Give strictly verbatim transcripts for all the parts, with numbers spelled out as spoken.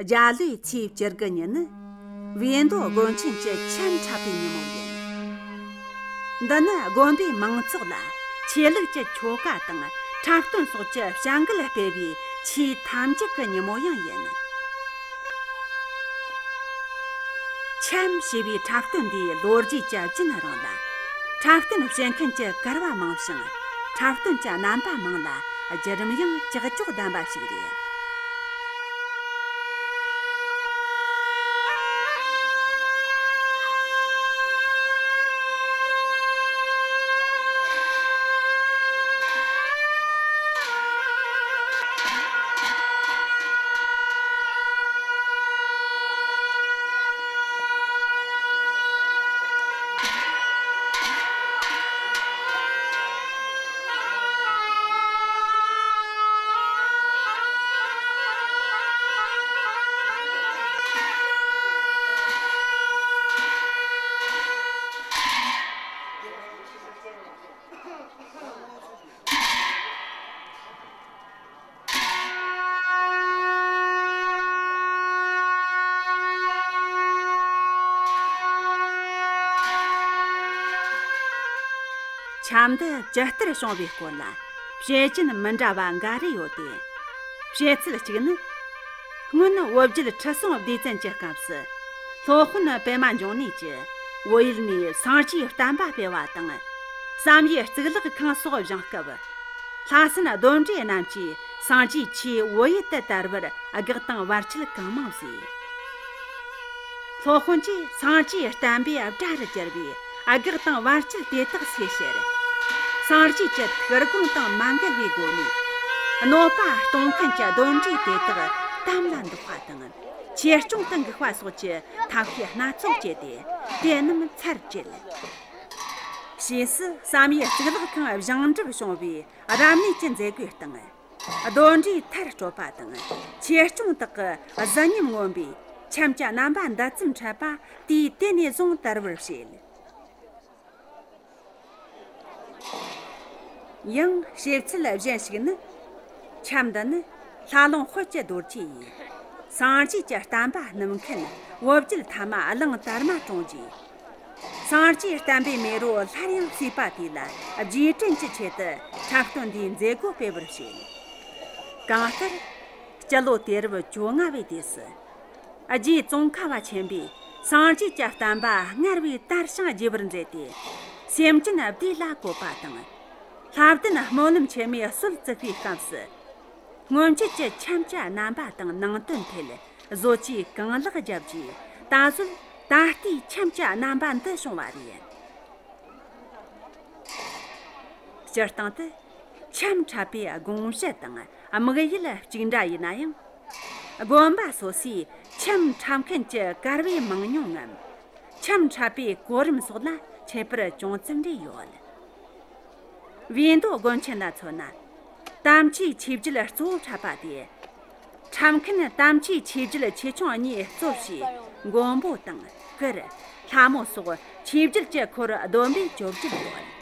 རྒྱ་ལོའི་ཚེས་བཅུ་དགུ་ཉིན་ནི་བིས་མདོ་དགོན་ཆེན་གྱི་འཆམ་འཁྲབ་པའི་ཉིན་མོ་ཡིན། འདི་ནི་དགོན་པའི་མང་ཚོགས་ལ་ཆོས་ལུགས་ཀྱི་ཆོ་ག་དང་འཁྲབ་སྟོན་སོགས་ཀྱི་བྱ་འགུལ་སྤེལ་བའི་ཆེས་མཐའ་མཇུག་གི་ཉིན་མོ་ཡང་ཡིན། འཆམ་ཞེས་པའི་འཁྲབ་སྟོན་འདིའི་ལོ་རྒྱུས་ཀྱི་རྒྱུན་རིང་ལ། འཁྲབ་སྟོན་བྱེད་མཁན་གྱི་གར་བ་མང་ཞིང་། འཁྲབ་སྟོན་གྱི་རྣམ་པ་མང་ལ། བརྒྱུད་རིམ་ཡང་ཀྱག་ཀྱོག་ལྡན་པ་ཞིག་རེད། འཆམ་འདི་ཇི་ལྟར་བྱུང་བའི་སྐོར་ལ་བཤད་རྒྱུན་མི་འདྲ་བ་འགའ་རེ་ཡོད་དེ། བཤད་ཚུལ་གཅིག་ནི། སྔོན་བོད་རྒྱལ་ཁྲི་སྲོང་ལྡེ་བཙན་གྱི་སྐབས་སུ། སློབ་དཔོན་པདྨ་འབྱུང་གནས་ཀྱིས་བོད་ཡུལ་ནས་སངས་རྒྱས་བསྟན་པ་སྤེལ་བ་དང་། བསམ་ཡས་གཙུག་ལག་ཁང་སོགས་བཞེངས་སྐབས། ལྷ་སྲིན་གདོན་འདྲེ་རྣམས་ཀྱིས་སངས་རྒྱས་ཆོས་བོད་ཡུལ་དུ་དར་བར་གེགས་དང་བར་ཆད་གང་མང་བཟོས། སློབ་དཔོན་གྱིས་སངས་རྒྱས་བསྟན་པའི་དགྲ་རུ་གྱུར་པའི་གེགས་དང་བར་ཆད་དེ་དག་སེལ་ཕྱིར། སངས་རྒྱས་ཀྱི་ཐུགས་དགོངས་དང་མ་འགལ་བའི་སྒོ་ནས། གནོད་པ་གཏོང་མཁན་གྱི་གདོན་འདྲེ་དེ་དག་དམ་ལ་འདོགས་པ་དང་། ཆོས་སྐྱོང་དུ་འགུགས་པ་སོགས་ཀྱི་ཐབས་ཤེས་སྣ་ཚོགས་སྤྱད་དེ། དེ་རྣམས་ཚར་བཅད། ཕྱིས་སུ་བསམ་ཡས་གཙུག་ལག་ཁང་བཞེངས་གྲུབ་བྱུང་བའི་རབ་གནས་ཀྱི་མཛད་སྒོའི་སྟེང་། གདོན་འདྲེ་མཐར་སྐྲོད་པ་དང་། ཆོས་སྐྱོང་དག་གི་གཟི་ཉམས་མངོན་པའི་འཆམ་གྱི་རྣམ་པ་འདི་ཙམ་འཁྲབ་པ་དུས་དེ་ནས་བཟུང་དར་བར་བཤད། ཡང་བཤད་ཚུལ་གཞན་ཞིག་ནི། འཆམ་འདི་ནི་ལྷ་ལུང་དཔལ་གྱི་རྡོ་རྗེ་ཡིས། སངས་རྒྱས་ཀྱི་བསྟན་པ་སྣུབ་མཁན་བོད་རྒྱལ་ཐ་མ་གླང་དར་མ་བཀྲོངས་རྗེས། སངས་རྒྱས་བསྟན་པའི་མེ་རོ་སླར་ཡང་གསོས་པ་དེ་ལ་རྗེས་དྲན་གྱི་ཆེད་དུ་འཁྲབ་སྟོན་འདིའི་མཛད་སྒོ་སྤེལ་བར་བཤད། གང་ལྟར། སྤྱི་ལོ་དུས་རབས་བཅོ་ལྔ་བའི་དུས་སུ། རྗེ་ཙོང་ཁ་བ་ཆེན་པོས་སངས་རྒྱས་ཀྱི་བསྟན་པ་སྔར་བས་དར་ཞིང་རྒྱས་པར་མཛད་དེ། སེམས་ཅན་བདེ་ལ་བཀོད་པ་དང་། ལྷ་ལྡན་སྨོན་ལམ་ཆེན་མོའི་སྲོལ་བཙུགས་པའི་སྐབས་སུ། སྔོན་ཆད་ཀྱི་འཆམ་གྱི་རྣམ་པ་དང་ནང་དོན་ཐད་བཟོ་བཅོས་གང་ལེགས་བརྒྱབ་རྗེས། ད་གཟོད་ད་ལྟའི་འཆམ་གྱི་རྣམ་པ་འདི་བྱུང་བ་རེད། སྤྱིར་བཏང་དུ་འཆམ་འཁྲབ་པའི་དགོངས་གཞི་དང་དམིགས་ཡུལ་གཅིག་འདྲ་ཡིན་ན་ཡང་། དགོན་པ་སོ་སོའི་འཆམ་འཁྲབ་མཁན་གྱི་གར་པའི་མང་ཉུང་ངམ། འཆམ་འཁྲབ་པའི་གོ་རིམ་སོགས་ལ་ཁྱད་པར་ཅུང་ཙམ་རེ་ཡོད། བིས་མདོ་དགོན་ཆེན་ལ་མཚོན་ན། དམ་ཅན་ཆོས་རྒྱལ་གཙོ་བོ་འཁྲབ་པ་དེ། འཁྲབ་མཁན་དམ་ཅན་ཆོས་རྒྱལ་ཆེ་ཆུང་གཉིས་གཙོ་བྱས་མགོན་པོ་དང་། གུར། ལྷ་མོ་སོགས་ཆོས་རྒྱལ་གྱི་འཁོར་བསྡོམས་པས་བཅོ་བརྒྱད་ཡོད།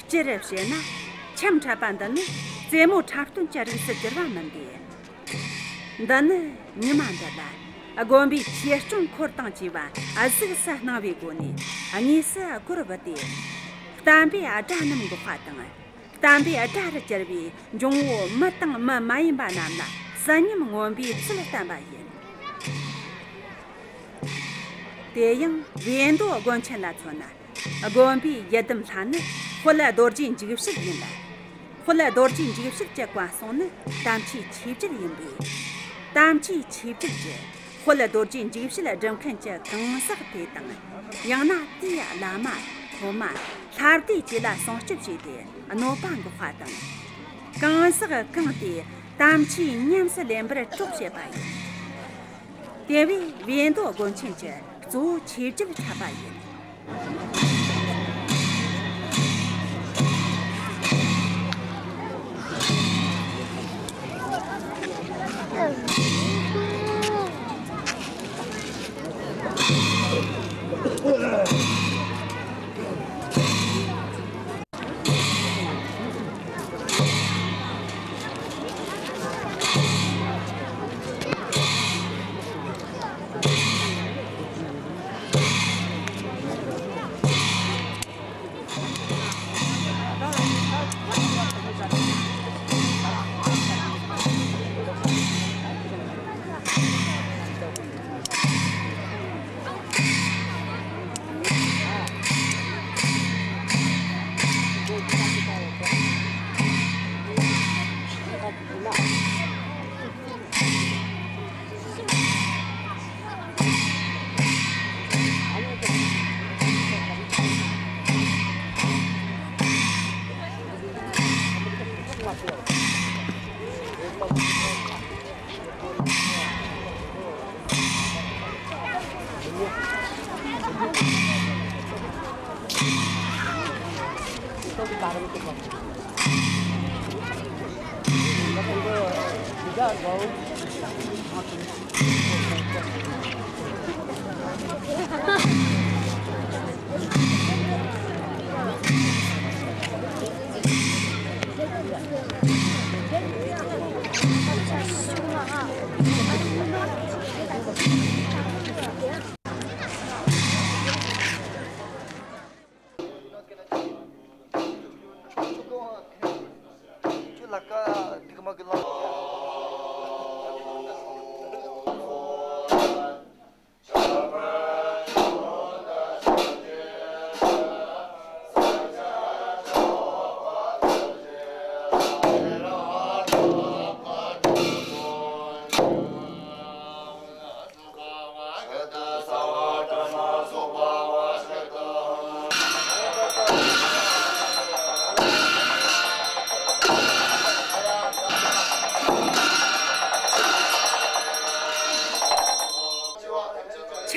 སྤྱིར་བཤད་ན། འཆམ་འཁྲབ་པ་འདི་ནི་རྩེད་མོ་འཁྲབ་སྟོན་གྱི་རིགས་སུ་གྱུར་བ་མིན་ཏེ། འདི་ནི་ཉི་མ་འདི་ལ་དགོན་པའི་ཆོས་སྐྱོང་འཁོར་དང་བཅས་པ་གཟུགས་སུ་སྣང་བའི་སྒོ་ནས་དངོས་སུ་སྒོར་བུད་དེ། བསྟན་པའི་དགྲ་རྣམས་འགོག་པ་དང་། བསྟན་པའི་དགྲ་རུ་གྱུར་པའི་འབྱུང་བོ་མི་དང་མི་མ་ཡིན་པ་རྣམས་ལ་གསོད་ཉམས་མངོན་པའི་ཚུལ་བསྟན་པ་ཡིན། དེ་ཡང་བིས་མདོ་དགོན་ཆེན་ལ་མཚོན་ན། དགོན་པའི་ཡི་དམ་ལྷ་ནི་དཔལ་རྡོ་རྗེ་འཇིགས་བྱེད་ཡིན་ལ། དཔལ་རྡོ་རྗེ་འཇིགས་བྱེད་ཀྱི་བཀའ་སྲུང་ནི་དམ་ཅན་ཆོས་རྒྱལ་ཡིན་པས། དམ་ཅན་ཆོས་རྒྱལ་གྱིས་དཔལ་རྡོ་རྗེ་འཇིགས་བྱེད་སྒྲུབ་མཁན་གྱི་གང་ཟག་དེ་དང་། ཡང་ན་དེའི་བླ་མ། སློབ་མ། ལྷ་སྡེ་བཅས་ལ་སྲུང་སྐྱོབ་བྱས་ཏེ་གནོད་པ་འགོག་པ་དང་། གང་ཟག་གང་དེས་དམ་ཆོས་ཉམས་སུ་ལེན་པར་གྲོགས་བྱེད་པ་ཡིན། དེ་བས་བིས་མདོ་དགོན་ཆེན་གྱི་གཙོ་བོ་ཆོས་རྒྱལ་འཁྲབ་པ་ཡིན།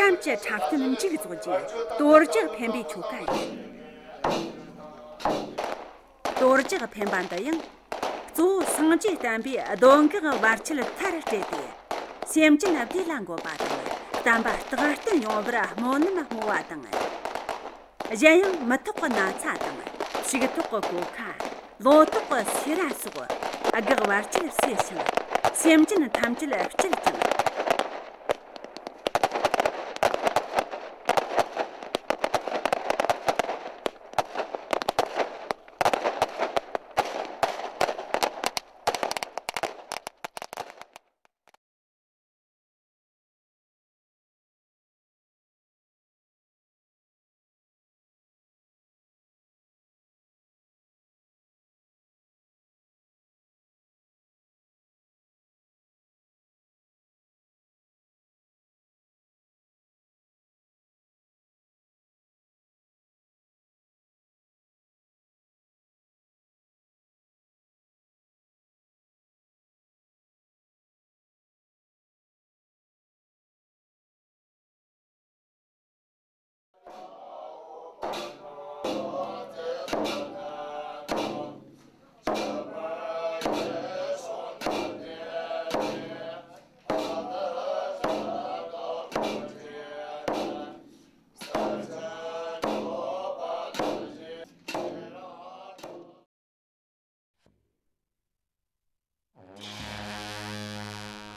འཆམ་གྱི་འཁྲབ་སྟོན་མཇུག་རྫོགས་རྗེས་གཏོར་རྒྱག་འཕེན་པའི་ཆོ་ག་ཡིན། གཏོར་རྒྱག་འཕེན་པ་འདི་ཡང་གཙོ་བོ་སངས་རྒྱས་བསྟན་པའི་གདོན་བགེགས་བར་ཆད་མཐར་བསྐྲད་དེ། སེམས་ཅན་བདེ་ལ་འགོད་པ་དང་བསྟན་པ་རྟག་བརྟན་ཡོང་བར་སྨོན་ལམ་བསྔོ་བ་དང་། གཞན་ཡང་མི་ཐོག་གི་ན་ཚ་དང་ཕྱུགས་ཐོག་གི་གོད་ཁ། ལོ་ཏོག་གི་སེ་ར་སོགས་བགེགས་བར་ཆད་སེལ་ཞིང་སེམས་ཅན་ཐམས་ཅད་སྐྱིད་ཅིང་།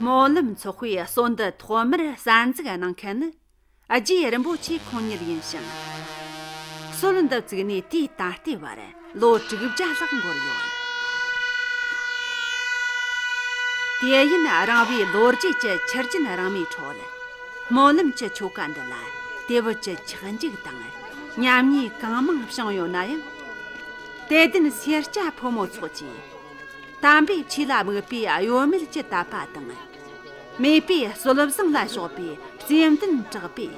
སྨོན་ལམ་ཚོགས་པས་སྲོལ་འདི་ཐོག་མར་གསར་འཛུགས་གནང་མཁན་ནི་རྗེ་རིན་པོ་ཆེ་ཁོང་ཉིད་ཡིན་ཞིང་། སྲོལ་འདི་བཙུགས་ནས་དུས་ད་ལྟའི་བར་ལོ་དྲུག་བརྒྱ་ལྷག་འགོར་ཡོད། དུས་ཡུན་རིང་བའི་ལོ་རྒྱུས་ཀྱི་ཆུ་རྒྱུན་རིང་མོའི་ཁྲོད། སྨོན་ལམ་གྱི་ཆོ་ག་འདི་ལ་དེ་བོད་ཀྱི་ཆགས་འཇིག་དང་ཉམས་ཉེས་གང་མང་བྱུང་ཡོད་ན་ཡང་། དད་ལྡན་སེར་སྐྱ་ཕོ་མོ་ཚོགས་ཀྱིས་དམ་པའི་ཆོས་ལ་དམིགས་པའི་གཡོ་མེད་ཀྱི་དད་པ་དང་། མེས་པོའི་སྲོལ་བཟང་ལ་ཕྱོགས་པའི་བརྩེ་འདུན་དྲག་པས།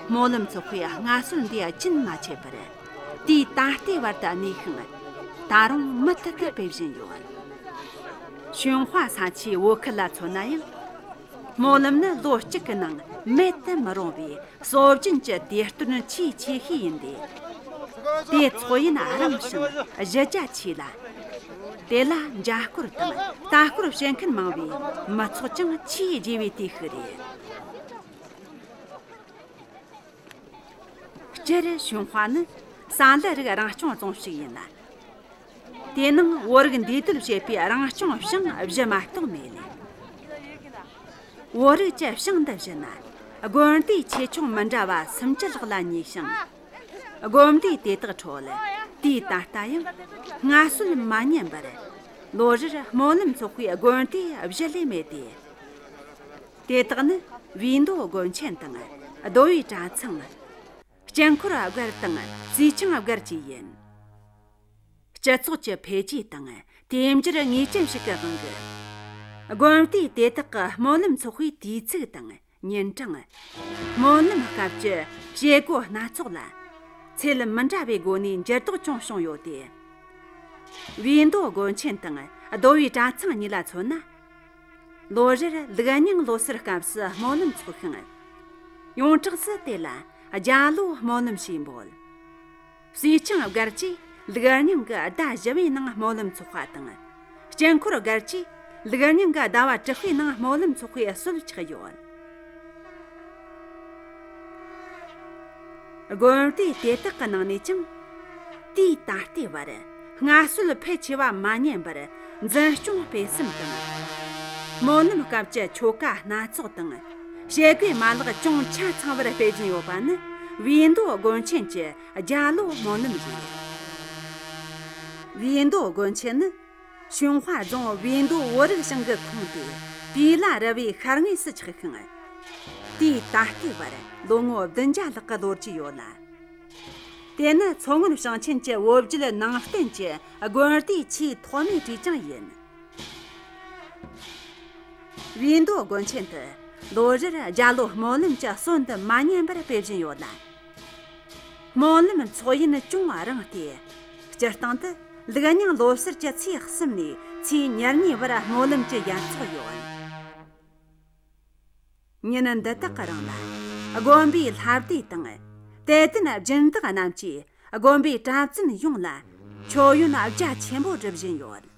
སྨོན་ལམ་ཚོགས་པའི་སྔར་སྲོལ་འདི་རྒྱུན་མ་ཆད་པར་དུས་ད་ལྟའི་བར་དུ་གནས་ཤིང་། ད་རུང་མུ་མཐུད་དུ་སྤེལ་བཞིན་ཡོད། ཞུན་ཧྭ་ས་ཆའི་བོད་ཁུལ་ལ་མཚོན་ན་ཡང་། སྨོན་ལམ་ནི་ལོ་གཅིག་གི་ནང་མེད་དུ་མི་རུང་བའི་སྲོལ་རྒྱུན་གྱི་དུས་སྟོན་ཆེས་ཆེ་ཤོས་ཡིན་ཏེ། དེའི་ཚོགས་ཡུན་རིང་ཞིང་གཞི་རྒྱ་ཆེ་ལ། དེ་ལ་མཇལ་སྐོར་དང་ལྟ་སྐོར་བྱེད་མཁན་མང་བས་མི་ཚོགས་ཀྱང་ཆེས་རྒྱས་པའི་དུས་ཤིག་རེད། སྤྱིར་ཞུན་ཧྭ་ནི་ས་འདི་རིགས་རང་སྐྱོང་རྫོང་ཞིག་ཡིན་ལ། དེའི་ནང་བོད་རིགས་འདུས་སྡོད་བྱེད་པའི་རང་སྐྱོང་ཞིང་བཞི་མ་གཏོགས་མེད་ལ། བོད་རིགས་ཀྱི་ཞིང་འདི་བཞི་ན་དགོན་སྡེའི་ཆེ་ཆུང་མི་འདྲ་བ་སུམ་ཅུ་ལྷག་ལ་ཉེ་ཞིང་། དགོན་སྡེ་དེ་དག་ཁྲོད་དུས་ད་ལྟ་ཡང་སྔར་སྲོལ་མ་ཉམས་པར་ལོ་རེར་སྨོན་ལམ་ཚོགས་པའི་དགོན་སྡེ་བཞི་ལས་མེད་དེ། དེ་དག་ནི་བིས་མདོ་དགོན་ཆེན་དང་། རྡོ་བའི་གྲྭ་ཚང་། དཀྱིལ་འཁོར་སྒར་དང་བསེ་ཆང་སྒར་བཅས་ཡིན། སྤྱི་ཚོགས་ཀྱི་འཕེལ་རྒྱས་དང་དུས་འགྱུར་ངེས་ཅན་ཞིག་གི་དབང་གིས། དགོན་སྡེ་དེ་དག་གི་སྨོན་ལམ་ཚོགས་པའི་དུས་ཚིགས་དང་ཉིན་གྲངས། སྨོན་ལམ་སྐབས་ཀྱི་བྱེད་སྒོ་སྣ་ཚོགས་ལ་ཚད་མི་འདྲ་བའི་སྒོ་ནས་འགྱུར་ལྡོག་ཀྱང་བྱུང་ཡོད་དེ། བིས་མདོ་དགོན་ཆེན་དང་རྡོ་བའི་གྲྭ་ཚང་གཉིས་ལ་མཚོན་ན། ལོ་རེར་ལུགས་རྙིང་ལོ་སར་སྐབས་སུ་སྨོན་ལམ་འཚོགས་ཤིང་། ཡོངས་གྲགས་སུ་དེ་ལ་རྒྱ་ལོ་སྨོན་ལམ་ཞེས་འབོད། བསེ་ཆང་སྒར་གྱིས་ལུགས་རྙིང་གི་ཟླ་བཞི་བའི་ནང་སྨོན་ལམ་འཚོགས་པ་དང་། དཀྱིལ་འཁོར་སྒར་གྱིས་ལུགས་རྙིང་གི་ཟླ་བ་དྲུག་པའི་ནང་སྨོན་ལམ་འཚོགས་པའི་སྲོལ་ཆགས་ཡོད། དགོན་སྡེ་དེ་དག་གི་ནང་ནས་ཀྱང་། དུས་ད་ལྟའི་བར་སྔར་སྲོལ་ཕལ་ཆེ་བ་མ་ཉམས་པར་འཛིན་སྐྱོང་སྤེལ་གསུམ་དང་། སྨོན་ལམ་སྐབས་ཀྱི་ཆོ་ག་སྣ་ཚོགས་དང་། བྱེད་སྒོའི་མ་ལག་ཅུང་ཆ་ཚང་བར་སྤེལ་བཞིན་ཡོད་པ་ནི་བིས་མདོ་དགོན་ཆེན་གྱི་རྒྱ་ལོ་སྨོན་ལམ་རེད། བིས་མདོ་དགོན་ཆེན་ནི། ཞུན་ཧྭ་རྫོང་བིས་མདོ་བོད་རིགས་ཞིང་གི་ཁོངས་ཏེ་པི་ལ་རི་བའི་ཤར་ངོས་སུ་ཆགས་ཤིང་། དུས་ད་ལྟའི་བར་ལོ་ངོ་བདུན་བརྒྱ་ལྷག་གི་ལོ་རྒྱུས་ཡོད་ལ། དེ་ནི་མཚོ་སྔོན་ཞིང་ཆེན་གྱི་བོད་བརྒྱུད་ནང་བསྟན་གྱི་དགོན་སྡེའི་ཆེས་ཐོག་མའི་གྲས་ཀྱང་ཡིན། བིས་མདོ་དགོན་ཆེན་དུ་ལོ་རེར་རྒྱ་ལོ་སྨོན་ལམ་གྱི་སྲོལ་འདི་མ་ཉམས་པར་སྤེལ་བཞིན་ཡོད་ལ། སྨོན་ལམ་ཚོགས་ཡུན་ཅུང་རིང་སྟེ། སྤྱིར་བཏང་དུ་ལུགས་རྙིང་ལོ་སར་གྱི་ཚེས་གསུམ་ནས་ཚེས་ཉེར་གཉིས་བར་སྨོན་ལམ་གྱི་ཡར་ཚོགས་ཡོད། ཉིན་འདི་དག་གི་རིང་ལ་དགོན་པའི་ལྷ་སྡེ་དང་དད་ལྡན་སྦྱིན་བདག་རྣམས་ཀྱིས་དགོན་པའི་གྲྭ་བཙུན་ཡོངས་ལ་མཆོད་ཡོན་རྒྱ་ཆེན་པོ་སྒྲུབ་བཞིན་ཡོད།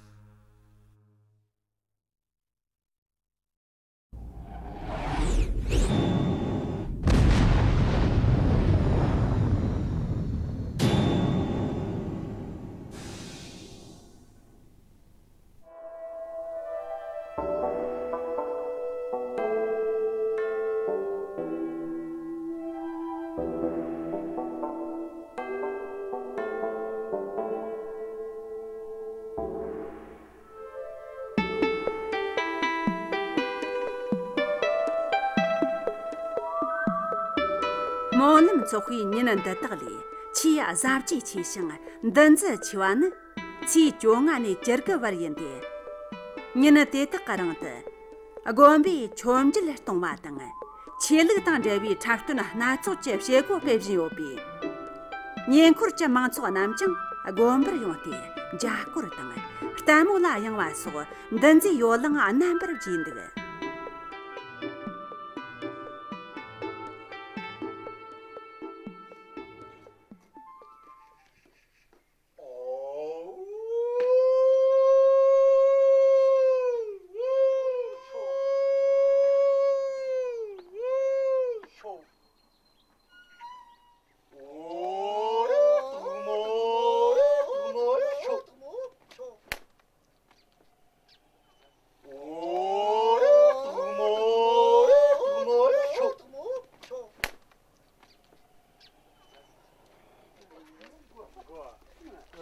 སྨོན་ལམ་ཚོགས་པའི་ཉིན་འདི་དག་ལས་ཆེས་གཟབ་རྒྱས་ཆེ་ཞིང་འདུ་འཛི་ཆེ་བ་ནི། ཚེས་བཅོ་ལྔ་ནས་བཅུ་དགུ་བར་ཡིན་ཏེ། ཉིན་དེ་དག་གི་རིང་དུ། དགོན་པའི་མཆོད་མཇལ་གཏོང་བ་དང་། ཆོས་ལུགས་དང་འབྲེལ་བའི་འཁྲབ་སྟོན་སྣ་ཚོགས་ཀྱི་བྱེད་སྒོ་སྤེལ་བཞིན་ཡོད་པས། ཉེ་འཁོར་གྱི་མང་ཚོགས་རྣམས་ཀྱང་དགོན་པར་ཡོང་སྟེ་མཇལ་སྐོར་དང་། ལྟད་མོ་ལ་གཡེང་བ་སོགས་འདུ་འཛིའི་ཡོ་ལང་རྣམ་པར་རྒྱས་འདུག།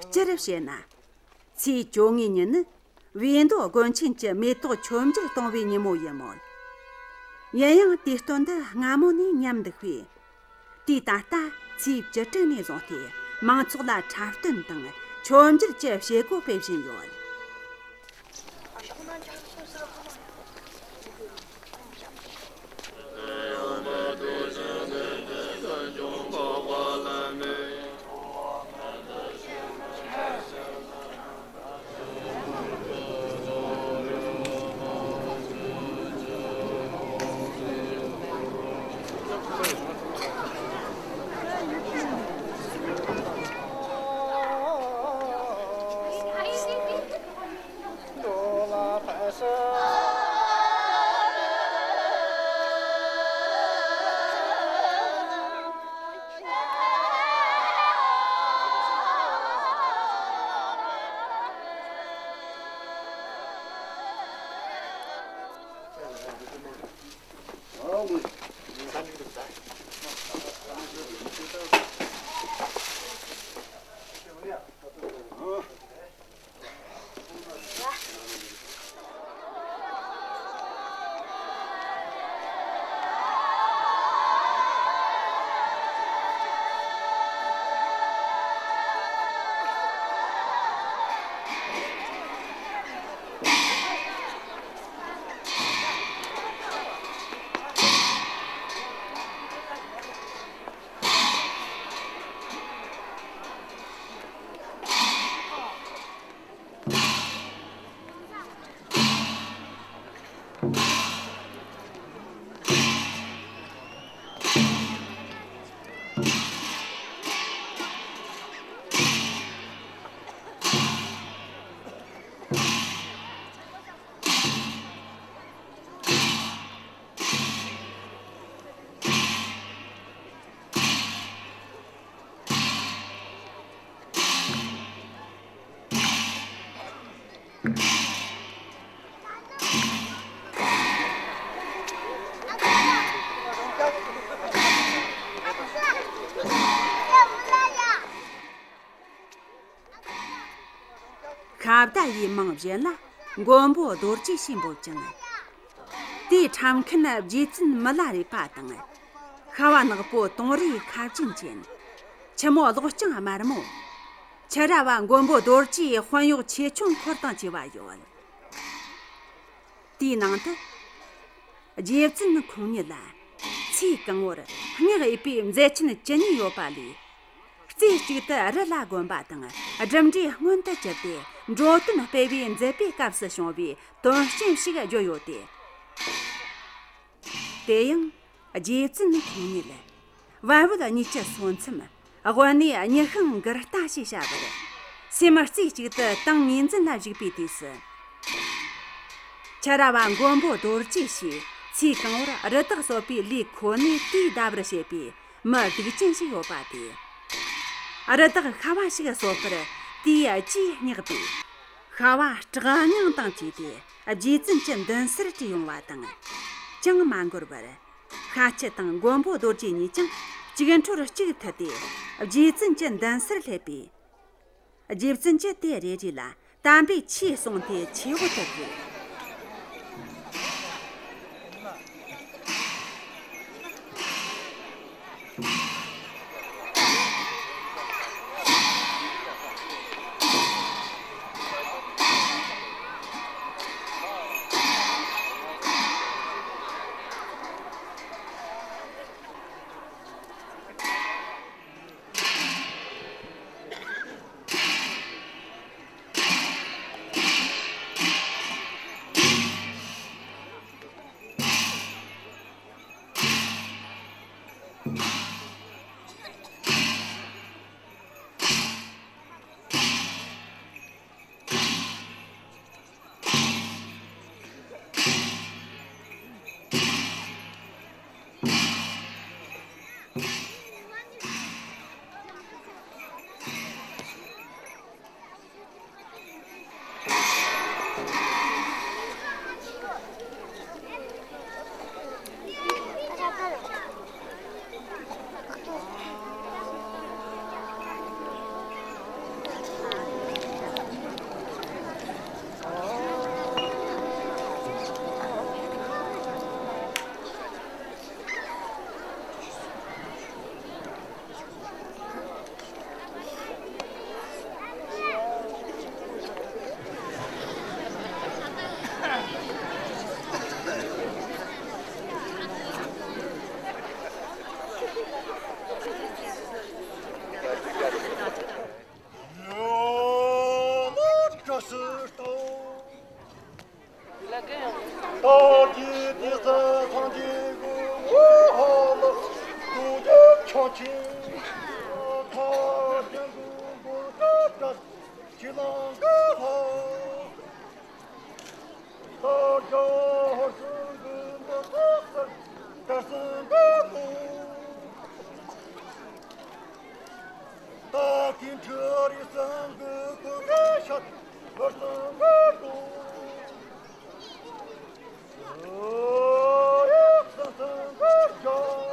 སྤྱིར་བཤད་ན། ཚེས་བཅོ་ལྔའི་ཉིན་ནི་བིས་མདོ་དགོན་ཆེན་གྱི་མེ་ཏོག་མཆོད་མཇལ་གཏོང་བའི་ཉིན་མོ་ཡིན་མོད། ཡིན་ཡང་དུས་སྟོན་འདི་སྔ་མོ་ནས་ཉམས་འདུག་པས། དུས་ད་ལྟ་ཚེས་བཅུ་དྲུག་ནས་བཟུང་སྟེ་མང་ཚོགས་ལ་འཁྲབ་སྟོན་དང་མཆོད་མཇལ་གྱི་བྱེད་སྒོ་སྤེལ་བཞིན་ཡོད། ཤ་བདའ་ཡི་མིང་གཞན་ལ་མགོན་པོ་རྡོ་རྗེ་ཞེས་འབོད་ཅིང་། དེའི་འཁྲབ་མཁན་རྗེ་བཙུན་མི་ལ་རས་པ་དང་། ཤ་བ་ནག་པོ་དུང་རིའི་ཁ་རྒྱན་ཅན། ཆུ་མོ་གློག་རྐྱང་དམར་མོ། ཁྱི་ར་བ་མགོན་པོ་རྡོ་རྗེའི་དཔོན་གཡོག་ཆེ་ཆུང་འཁོར་དང་བཅས་པ་ཡོད། དེའི་ནང་དུ། རྗེ་བཙུན་ཁོང་ཉིད་ལ་ཚེ་གང་བོར་སྔགས་འོས་པའི་མཛད་ཆེན་བཅུ་གཉིས་ཡོད་པ་ལས། རྩེ་གཅིག་ཏུ་རི་ལ་བསྒོམ་པ་དང་སྒྲུབ་འབྲས་མངོན་དུ་གྱུར་ཏེ་འགྲོ་དོན་སྤེལ་བའི་མཛད་པའི་སྐབས་སུ་བྱུང་བའི་དོན་རྐྱེན་ཞིག་བརྗོད་ཡོད་དེ། དེ་ཡང་རྗེ་བཙུན་ཁོང་ཉིད་བལ་བོད་གཉིས་ཀྱི་སོ་མཚམས་དབུ་ནས་སྙི་ཤང་གུར་རྟ་ཞེས་བྱ་བར་སེམས་རྩེ་གཅིག་ཏུ་ཏིང་ངེ་འཛིན་ལ་བཞུགས་པའི་དུས་སུ། ཁྱི་ར་བ་མགོན་པོ་རྡོ་རྗེ་ཞེས་ཚེ་གང་བོར་རི་དྭགས་གསོད་པའི་ལས་ཁོ་ནས་དུས་འདའ་བར་བྱེད་པའི་མི་སྡིག་ཅན་ཞིག་ཡོད་པ་དེས། རི་དྭགས་ཤ་བ་ཞིག་གསོད་པར་དེའི་རྗེས་བསྙེགས་པས། ཤ་བ་སྐྲག་སྣང་དང་བཅས་ཏེ་རྗེ་བཙུན་གྱི་མདུན་སར་བྲོས་ཡོང་བ་དང་། ཅང་མ་འགོར་བར། ཤ་ཁྱི་དང་མགོན་པོ་རྡོ་རྗེ་གཉིས་ཀྱང་གཅིག་འཕྲོར་གཅིག་མཐུད་དེ་རྗེ་བཙུན་གྱི་མདུན་སར་སླེབས་པས། རྗེ་བཙུན་གྱིས་དེ་རེ་རེ་ལ་དམ་པའི་ཆོས་གསུངས་ཏེ་ཆོས་འོག་ཏུ་བཀོད། ཨོ་ཀྱི་དེ་ཚེ་སངས་རྒྱས་ཀྱི་ངོ་བོ་ལ་ཐུགས་རྗེ་ཆོག་མཆན། ཐུགས་རྗེ་ཀུན་དགའ་ཅི་ལང་ཀ་ལྷ། ད་རྒྱ་ཧོར་སྲུང་གི་འདི་ཚོགས་སར་དར་སྲིན་པའི་ལུང་། ད་ཀིན་ཁྲི་རི་སང་གི་ཀུན་དགའ་ཤར་བར་སང་གི་ལུང་། ཨོ་ཡ་སང་སང་གི་རྒྱ།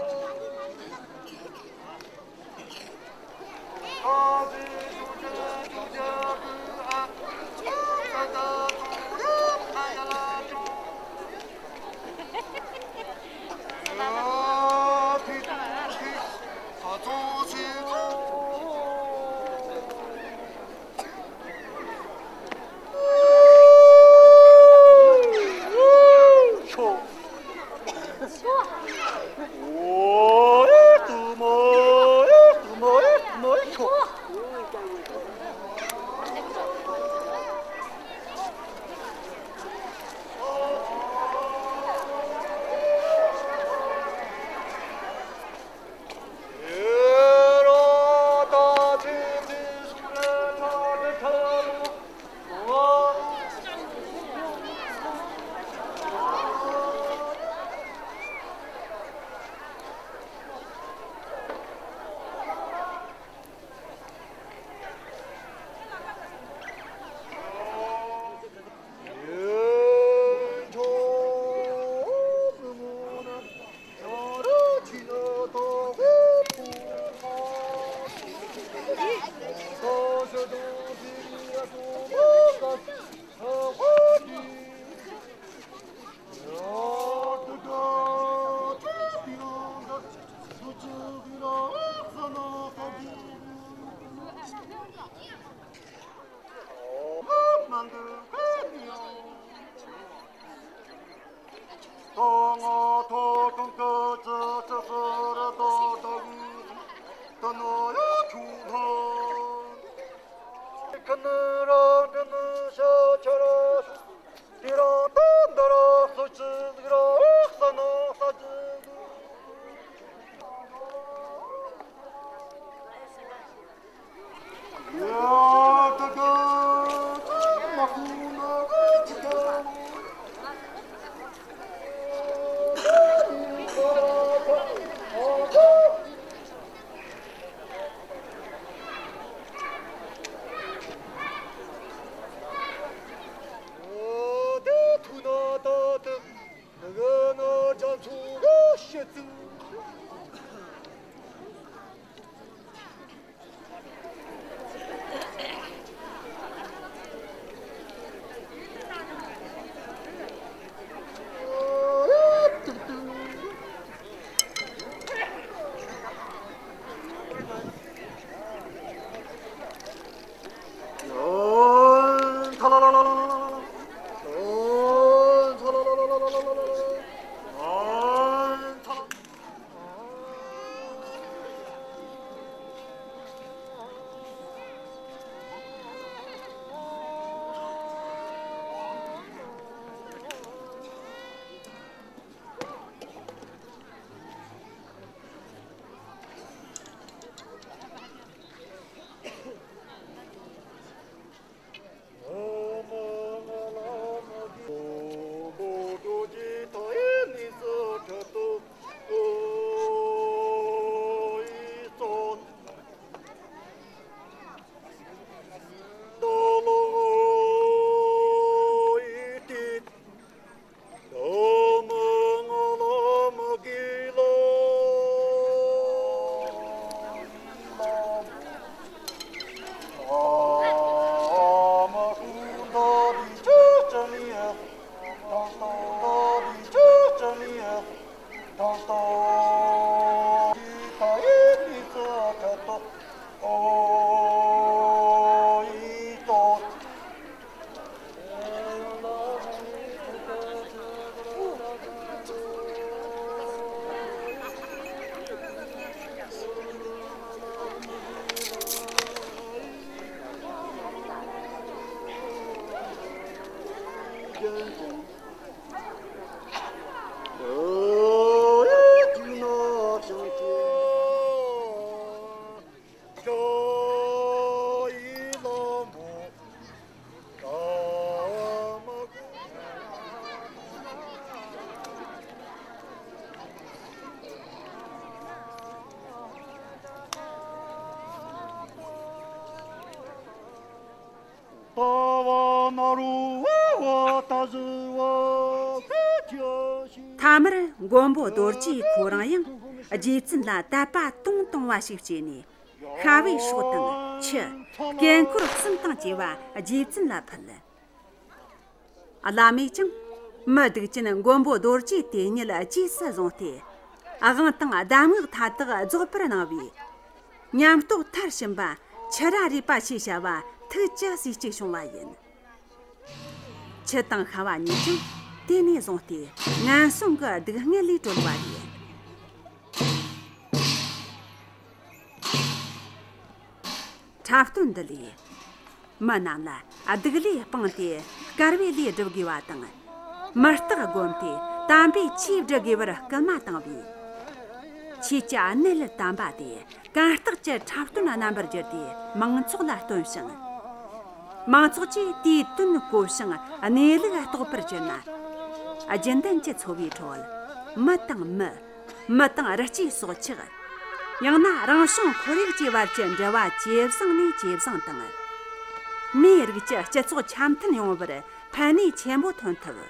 མཐའ་མར་མགོན་པོ་རྡོ་རྗེ་ཁོ་རང་ཡང་རྗེ་བཙུན་ལ་དད་པ་དུང་དུང་བ་ཞིག་སྐྱེས་ནས། ཤ་བའི་སྲོག་དང་ཁྱི། དཀྱིལ་འཁོར་གསུམ་དང་བཅས་པ་རྗེ་བཙུན་ལ་ཕུལ། བླ་མས་ཀྱང་མི་སྡིག་ཅན་མགོན་པོ་རྡོ་རྗེ་དེ་ཉིད་རྗེས་སུ་བཟུང་སྟེ། དབང་དང་གདམས་ངག་མཐའ་དག་རྫོགས་པར་གནང་བས། ཉམས་རྟོགས་མཐར་ཕྱིན་པ་ཁྱི་ར་རས་པ་ཞེས་བྱ་བ་ཐུགས་ཀྱི་སྲས་གཅིག་བྱུང་བ་ཡིན། ཁྱི་དང་ཤ་བ་གཉིས་ཀྱང་དེ་ནས་བཟུང་སྟེ་ངན་སོང་གི་སྡུག་བསྔལ་ལས་གྲོལ་བ་རེད། འཁྲབ་སྟོན་འདི་ལས། མི་རྣམས་ལ་སྡིག་ལས་སྤངས་ཏེ་དཀར་བའི་ལས་སྒྲུབ་དགོས་པ་དང་། མི་རྟག་བསྒོམས་ཏེ་དམ་པའི་ཆོས་སྒྲུབ་དགོས་པར་སྐུལ་མ་བཏང་བས། ཆོས་ཀྱི་གནད་དམ་པ་དེ་གར་སྟེགས་ཀྱི་འཁྲབ་སྟོན་རྣམ་པར་བསྒྱུར་ཏེ་མང་ཚོགས་ལ་སྟོན་ཞིང་། མང་ཚོགས་ཀྱིས་དེའི་དོན་གོ་ཞིང་གནས་ལུགས་རྟོགས་པར་གྱུར་ན། རྒྱུན་ལྡན་གྱི་འཚོ་བའི་ཁྲོད་མི་དང་མི། མི་དང་རི་སྐྱེས་སྲོག་ཆགས། ཡང་ན་རང་བྱུང་ཁོར་ཡུག་བཅས་བར་གྱི་འབྲེལ་བ་ཇེ་བཟང་ནས་ཇེ་བཟང་དང་། མིའི་རིགས་ཀྱི་སྤྱི་ཚོགས་འཆམ་མཐུན་ཡོང་བར་ཕན་ནུས་ཆེན་པོ་ཐོན་ཐུབ།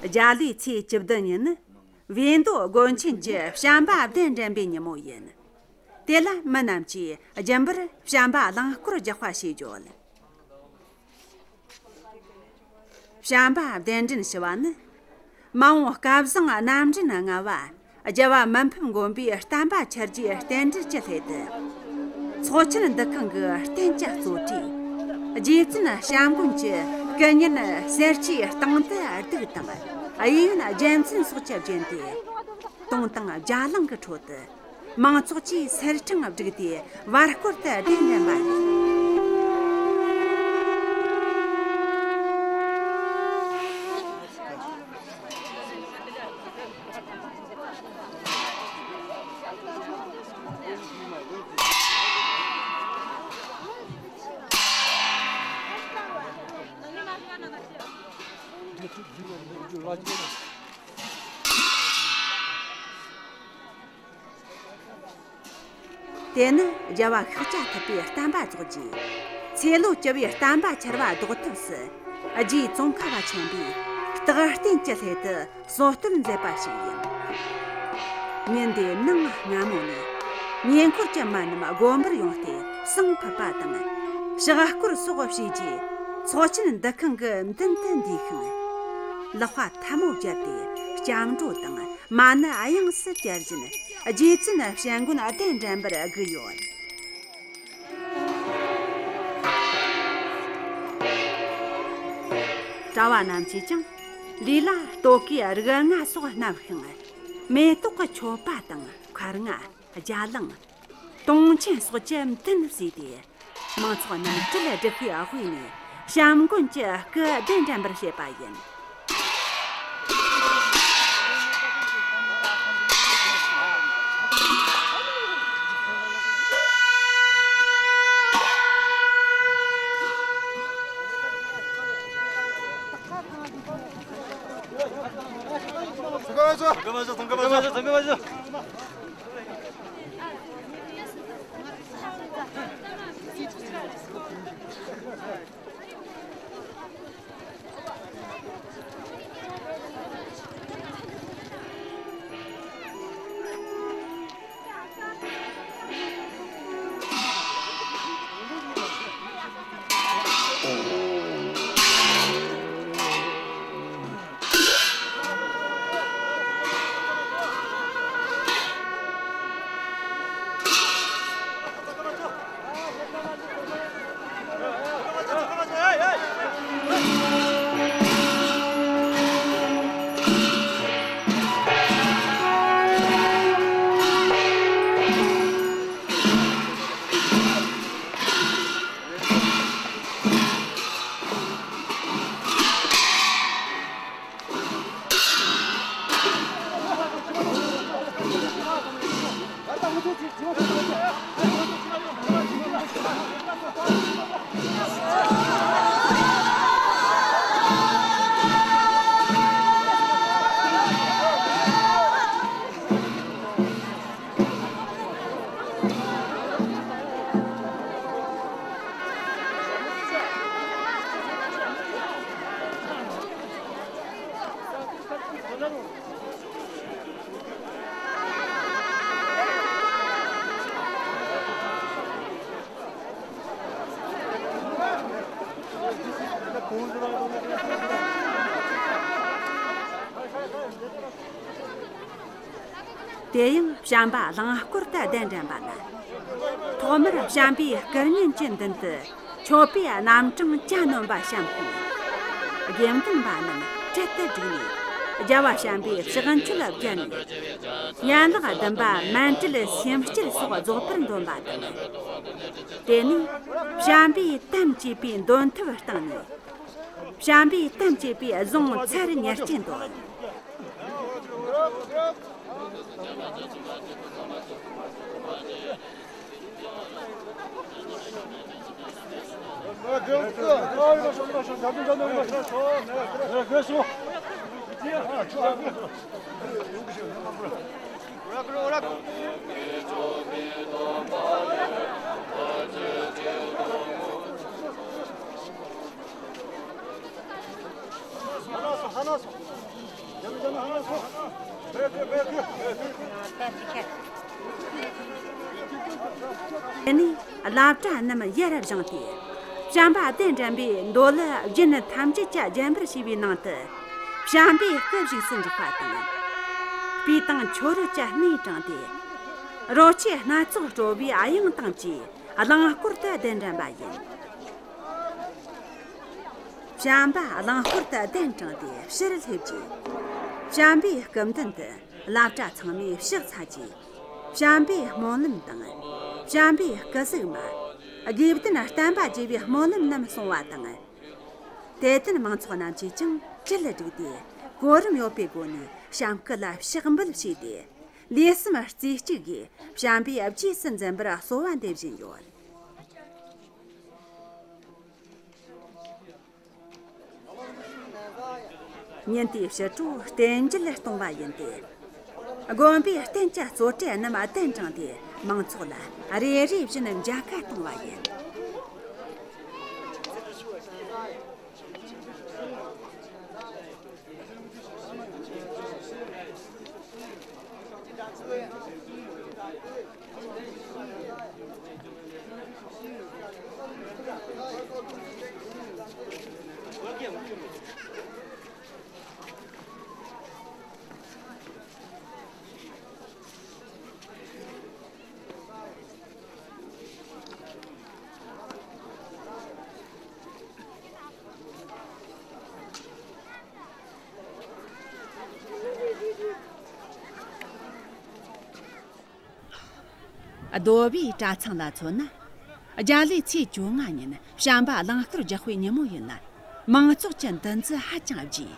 རྒྱ་ལོའི་ཚེས་བཅུ་བདུན་ཉིན་ནི། བིས་མདོ་དགོན་ཆེན་གྱི་བྱམས་པ་གདན་འདྲེན་པའི་ཉིན་མོ་ཡིན། དེ་ལ་མི་རྣམས་ཀྱིས་རྒྱུན་པར་བྱམས་པ་གླིང་སྐོར་རྒྱག་པ་ཞེས་བརྗོད། བྱམས་པ་གདན་འདྲེན་ཞུ་བ་ནི། མ་འོངས་སྐལ་བཟང་རྣམ་འདྲེན་ལྔ་བ་རྒྱལ་བ་མི་ཕམ་མགོན་པོའི་བསྟན་པ་འཆར་རྒྱུའི་རྟེན་འབྲེལ་གྱི་སླད་དུ། ཚོགས་ཆེན་འདུ་ཁང་གི་རྟེན་གྱི་གཙོ་གྲས། རྗེ་བཙུན་བྱམས་མགོན་གྱི་སྐུ་བརྙན་གསེར་གྱི་སྟེང་དུ་གདུགས་དང་གཡས་གཡོན་རྒྱལ་མཚན་སོགས་ཀྱིས་བརྒྱན་ཏེ། དུང་དང་རྒྱ་གླིང་གི་ཁྲོད་དུ། མང་ཚོགས་ཀྱིས་སེར་ཕྲེང་བསྒྲིགས་ཏེ་བར་སྐོར་དུ་གདན་འདྲེན་པ་རེད། དེ་ནི་རྒྱལ་བ་ཤཱཀྱ་ཐུབ་པའི་བསྟན་པ་རྫོགས་རྗེས། ཚེ་ལོ་བཅུ་པའི་བསྟན་པ་འཆར་བ་ཟློག་ཐབས་སུ། རྗེ་ཙོང་ཁ་པ་ཆེན་པོས་རྟག་བརྟན་གྱི་སླད་དུ་སྲོལ་གཏོད་མཛད་པ་ཞིག་ཡིན། ཉིན་དེའི་ནངས་སྔ་མོ་ནས། ཉེ་འཁོར་གྱི་མི་རྣམས་དགོན་པར་ཡོང་སྟེ་བསང་ཕུད་པ་དང་། ཕྱག་སྐོར་སོགས་བྱས་རྗེས། ཚོགས་ཆེན་འདུ་ཁང་གི་མདུན་དུ་འདུས་ཤིང་། ལག་པ་ཐལ་མོ་སྦྱར་ཏེ་སྐྱབས་འགྲོ་དང་། མ་ཎི་དབྱངས་སུ་གྱེར་བཞིན་རྗེ་བཙུན་བྱམས་མགོན་གདན་འདྲེན་པར་བསྒུགས་ཡོད། གྲྭ་བ་རྣམས་ཀྱིས་ཀྱང་ལུས་ལ་སྟོད་གོས་རིགས་ལྔ་སོགས་མནབས་ཤིང་། མེ་ཏོག་གི་མཆོད་པ་དང་འཁར་རྔ། རྒྱ་གླིང་། དུང་ཆེན་སོགས་ཀྱིས་མདུན་བསུས་ཏེ། མང་ཚོགས་རྣམས་གྲལ་བསྒྲིགས་པའི་དབུས་ནས་བྱམས་མགོན་གྱི་སྐུ་གདན་འདྲེན་པར་བྱེད་པ་ཡིན། དེ་ཡང་བྱམས་པ་གླིང་སྐོར་དུ་གདན་འདྲེན་པ་ལ། ཐོག་མར་བྱམས་པའི་སྐུ་བརྙན་གྱི་མདུན་དུ་མཆོད་པའི་རྣམ་གྲངས་གྱ་ནོམ་པ་བཤམས་ཤིང་། དགེ་འདུན་པ་རྣམས་གྲལ་དུ་བསྒྲིགས་ནས། རྒྱལ་བ་བྱམས་པའི་ཕྱག་མཆོད་བརྒྱབ་ནས། ཡན་ལག་བདུན་པ་མཎྜལ་སེམས་བསྐྱེད་སོགས་རྫོགས་པར་འདོན་པ་དང་། དེ་ནས་བྱམས་པའི་དམ་བཅས་པའི་འདོན་ཐབས་བཏང་ནས། བྱམས་པའི་དམ་བཅས་པའི་གཟུངས་ཚར་ཉེར་གཅིག་འདོན། དེ་ནས་བླ་གྲྭ་རྣམས་ཡར་བཞེངས་ཏེ། བྱམས་པ་གདན་འདྲེན་པའི་མདོ་ལུ་རྒྱན་ཐམས་ཅད་ཀྱང་བརྒྱན་པར་བྱས་པའི་ནང་དུ། བྱམས་པའི་སྐུ་བཞུགས་སུ་འཇུག་པ་དང་། སྤོས་དང་མཆོད་རོལ་གྱི་སྣེ་དྲངས་ཏེ། རོལ་ཆས་སྣ་ཚོགས་དཀྲོལ་བའི་དབྱངས་དང་བཅས་གླིང་སྐོར་དུ་གདན་འདྲེན་པ་ཡིན། བྱམས་པ་གླིང་སྐོར་དུ་གདན་དྲངས་ཏེ་ཕྱིར་སླེབས་རྗེས། བྱམས་པའི་སྐུ་མདུན་དུ་བླ་གྲྭ་ཚང་མས་ཕྱག་འཚལ་རྗེས། བྱམས་པའི་སྨོན་ལམ་དང་། བྱམས་པའི་སྐུ་གཟུགས་མ། དགེ་ལྡན་བསྟན་པ་རྒྱས་པའི་སྨོན་ལམ་རྣམས་གསུང་བ་དང་། དད་ལྡན་མང་ཚོགས་རྣམས་ཀྱིས་ཀྱང་གྲལ་བསྒྲིགས་ཏེ། གོ་རིམ་ཡོད་པའི་སྒོ་ནས་བྱམས་སྐུ་ལ་ཕྱག་འབུལ་བྱས་ཏེ། ལུས་སེམས་རྩེ་གཅིག་གིས་བྱམས་པས་རྗེས་སུ་འཛིན་པར་གསོལ་བ་འདེབས་བཞིན་ཡོད། ཉིན་དེའི་ཕྱི་དྲོ་རྟེན་མཇལ་གཏོང་བ་ཡིན་ཏེ། དགོན་པའི་རྟེན་གྱི་གཙོ་གྲས་རྣམས་གདན་དྲངས་ཏེ། མང་ཚོགས་ལ་རེ་རེ་བཞིན་མཇལ་ཁ་གཏོང་བ་ཡིན། རྡོ་སྦིས་གྲྭ་ཚང་ལ་མཚོན་ན། རྒྱ་ལོའི་ཚེས་བཅོ་ལྔ་ཉིན་བྱམས་པ་གླིང་སྐོར་རྒྱག་པའི་ཉིན་མོ་ཡིན་ལ། མང་ཚོགས་ཀྱི་འདུ་འཛི་ཧ་ཅང་རྒྱས།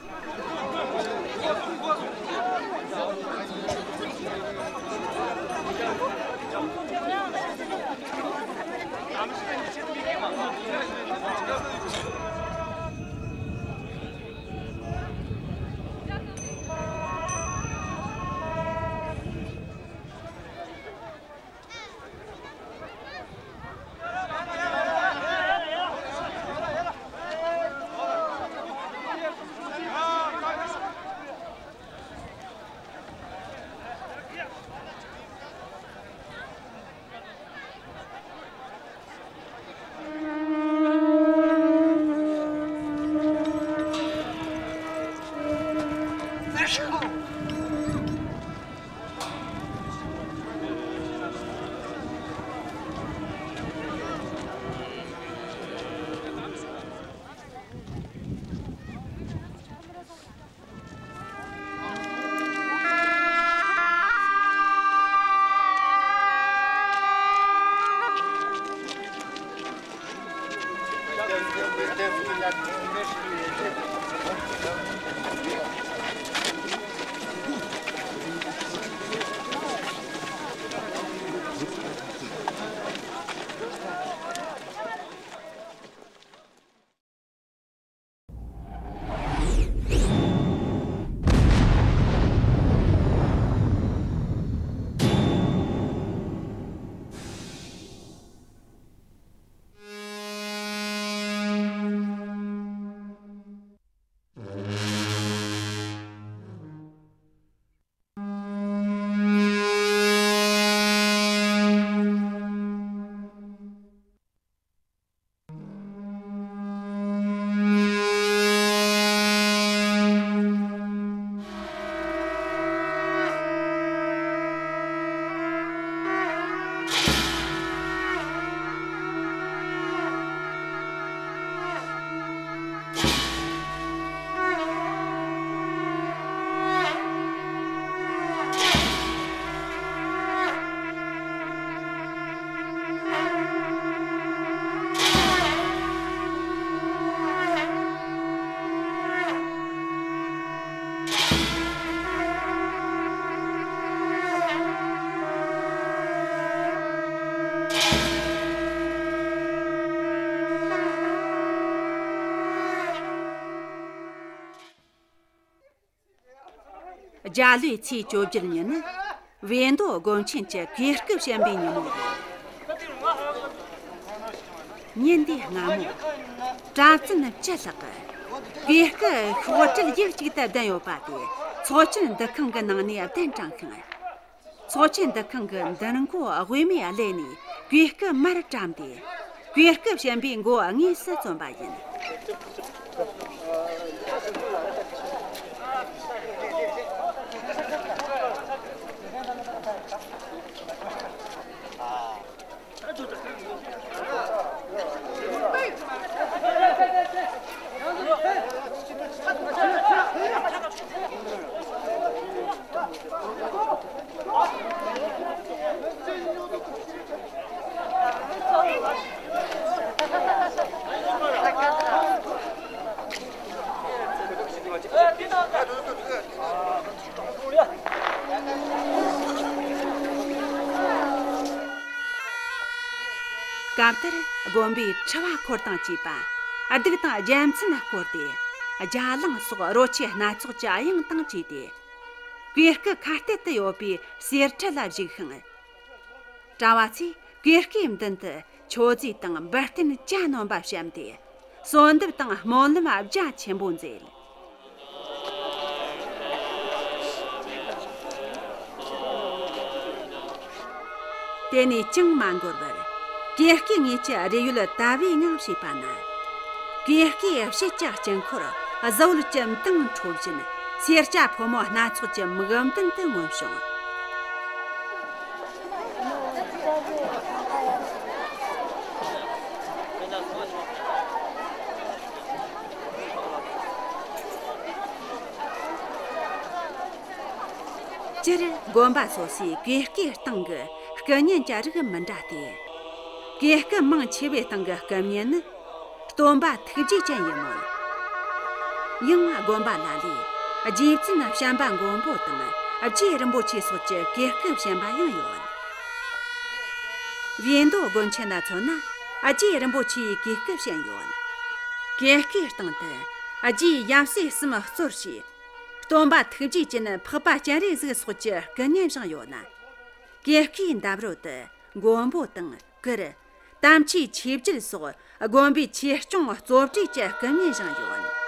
རྒྱ་ལོའི་ཚེས་བཅོ་བརྒྱད་ཉིན་ནི་བིས་མདོ་དགོན་ཆེན་གྱི་གོས་སྐུ་བཤམས་པའི་ཉིན་མོ་ཡིན། ཉིན་འདིའི་སྔ་མོ། གྲྭ་བཙུན་བཅུ་ལྷག་གིས་གོས་སྐུ་ཤོག་དྲིལ་ཡུག་གཅིག་ཏུ་བསྡམས་ཡོད་པ་དེ་ཚོགས་ཆེན་འདུ་ཁང་གི་ནང་ནས་གདན་དྲངས་ཤིང་། ཚོགས་ཆེན་འདུ་ཁང་གི་མདུན་སྒོ་དབུས་མའི་ཀླད་ནས་གོས་སྐུ་མར་བཀྲམ་སྟེ། གོས་སྐུ་བཤམས་པའི་མགོ་དངོས་སུ་བརྩམས་པ་ཡིན། སྐབས་དེར་དགོན་པའི་ཁྲི་བ་འཁོར་དང་བཅས་པ་གདུགས་དང་རྒྱལ་མཚན་བསྐོར་ཏེ། རྒྱ་གླིང་སོགས་རོལ་ཆས་སྣ་ཚོགས་ཀྱི་དབྱངས་དང་བཅས་ཏེ། གོས་སྐུ་ཁ་གཏད་དུ་ཡོད་པའི་གསེར་ཁྲི་ལ་བཞུགས་ཤིང་། གྲྭ་བ་ཚོས་གོས་སྐུའི་མདུན་དུ་མཆོད་རྫས་དང་འབུལ་རྟེན་གྱ་ནོམ་པ་བཤམས་ཏེ། གསོལ་འདེབས་དང་སྨོན་ལམ་རྒྱ་ཆེན་པོ་མཛད། དེ་ནས་ཅང་མ་འགོར་བར། གོས་སྐུའི་ངོས་ཀྱི་རས་ཡོལ་དལ་བུའི་ངང་ཕྱེས་པ་ན། གོས་སྐུའི་ཕྱེད་ཀྱི་དཀྱིལ་འཁོར་གཟི་འོད་ཀྱི་མདངས་འཕྲོ་བཞིན། སེར་སྐྱ་ཕོ་མོ་སྣ་ཚོགས་ཀྱི་མིག་མདུན་དུ་མངོན་བྱུང་། སྤྱིར་དགོན་པ་སོ་སོའི་གོས་སྐུའི་སྟེང་གི་སྐུ་བརྙན་གྱི་རིགས་མི་འདྲ་སྟེ། གོས་སྐུ་མང་ཆེ་བའི་སྟེང་གི་སྐུ་བརྙན་ནི། སྟོན་པ་ཐུགས་རྗེ་ཅན་ཡིན་མོད། ཡང་དགོན་པ་ལ་ལས་རྗེ་བཙུན་བྱམས་པ་མགོན་པོ་དང་རྗེ་རིན་པོ་ཆེ་སོགས་ཀྱི་གོས་སྐུ་བཤམས་པ་ཡང་ཡོད། བིས་མདོ་དགོན་ཆེན་ལ་མཚོན་ན། རྗེ་རིན་པོ་ཆེའི་གོས་སྐུ་བཤམས་ཡོད། གོས་སྐུའི་སྟེང་དུ་རྗེའི་ཡབ་སྲས་གསུམ་གཙོར་བྱས། སྟོན་པ་ཐུགས་རྗེ་ཅན་འཕགས་པ་སྤྱན་རས་གཟིགས་སོགས་ཀྱི་སྐུ་བརྙན་བཞེངས་ཡོད་ལ། གོས་སྐུའི་འདབས་རོལ་དུ་མགོན་པོ་དང་གུར། དམ་ཅན་ཆོས་རྒྱལ་སོགས་དགོན་པའི་ཆོས་སྐྱོང་གཙོ་གྲས་ཀྱི་སྐུ་བརྙན་བཞེངས་ཡོད།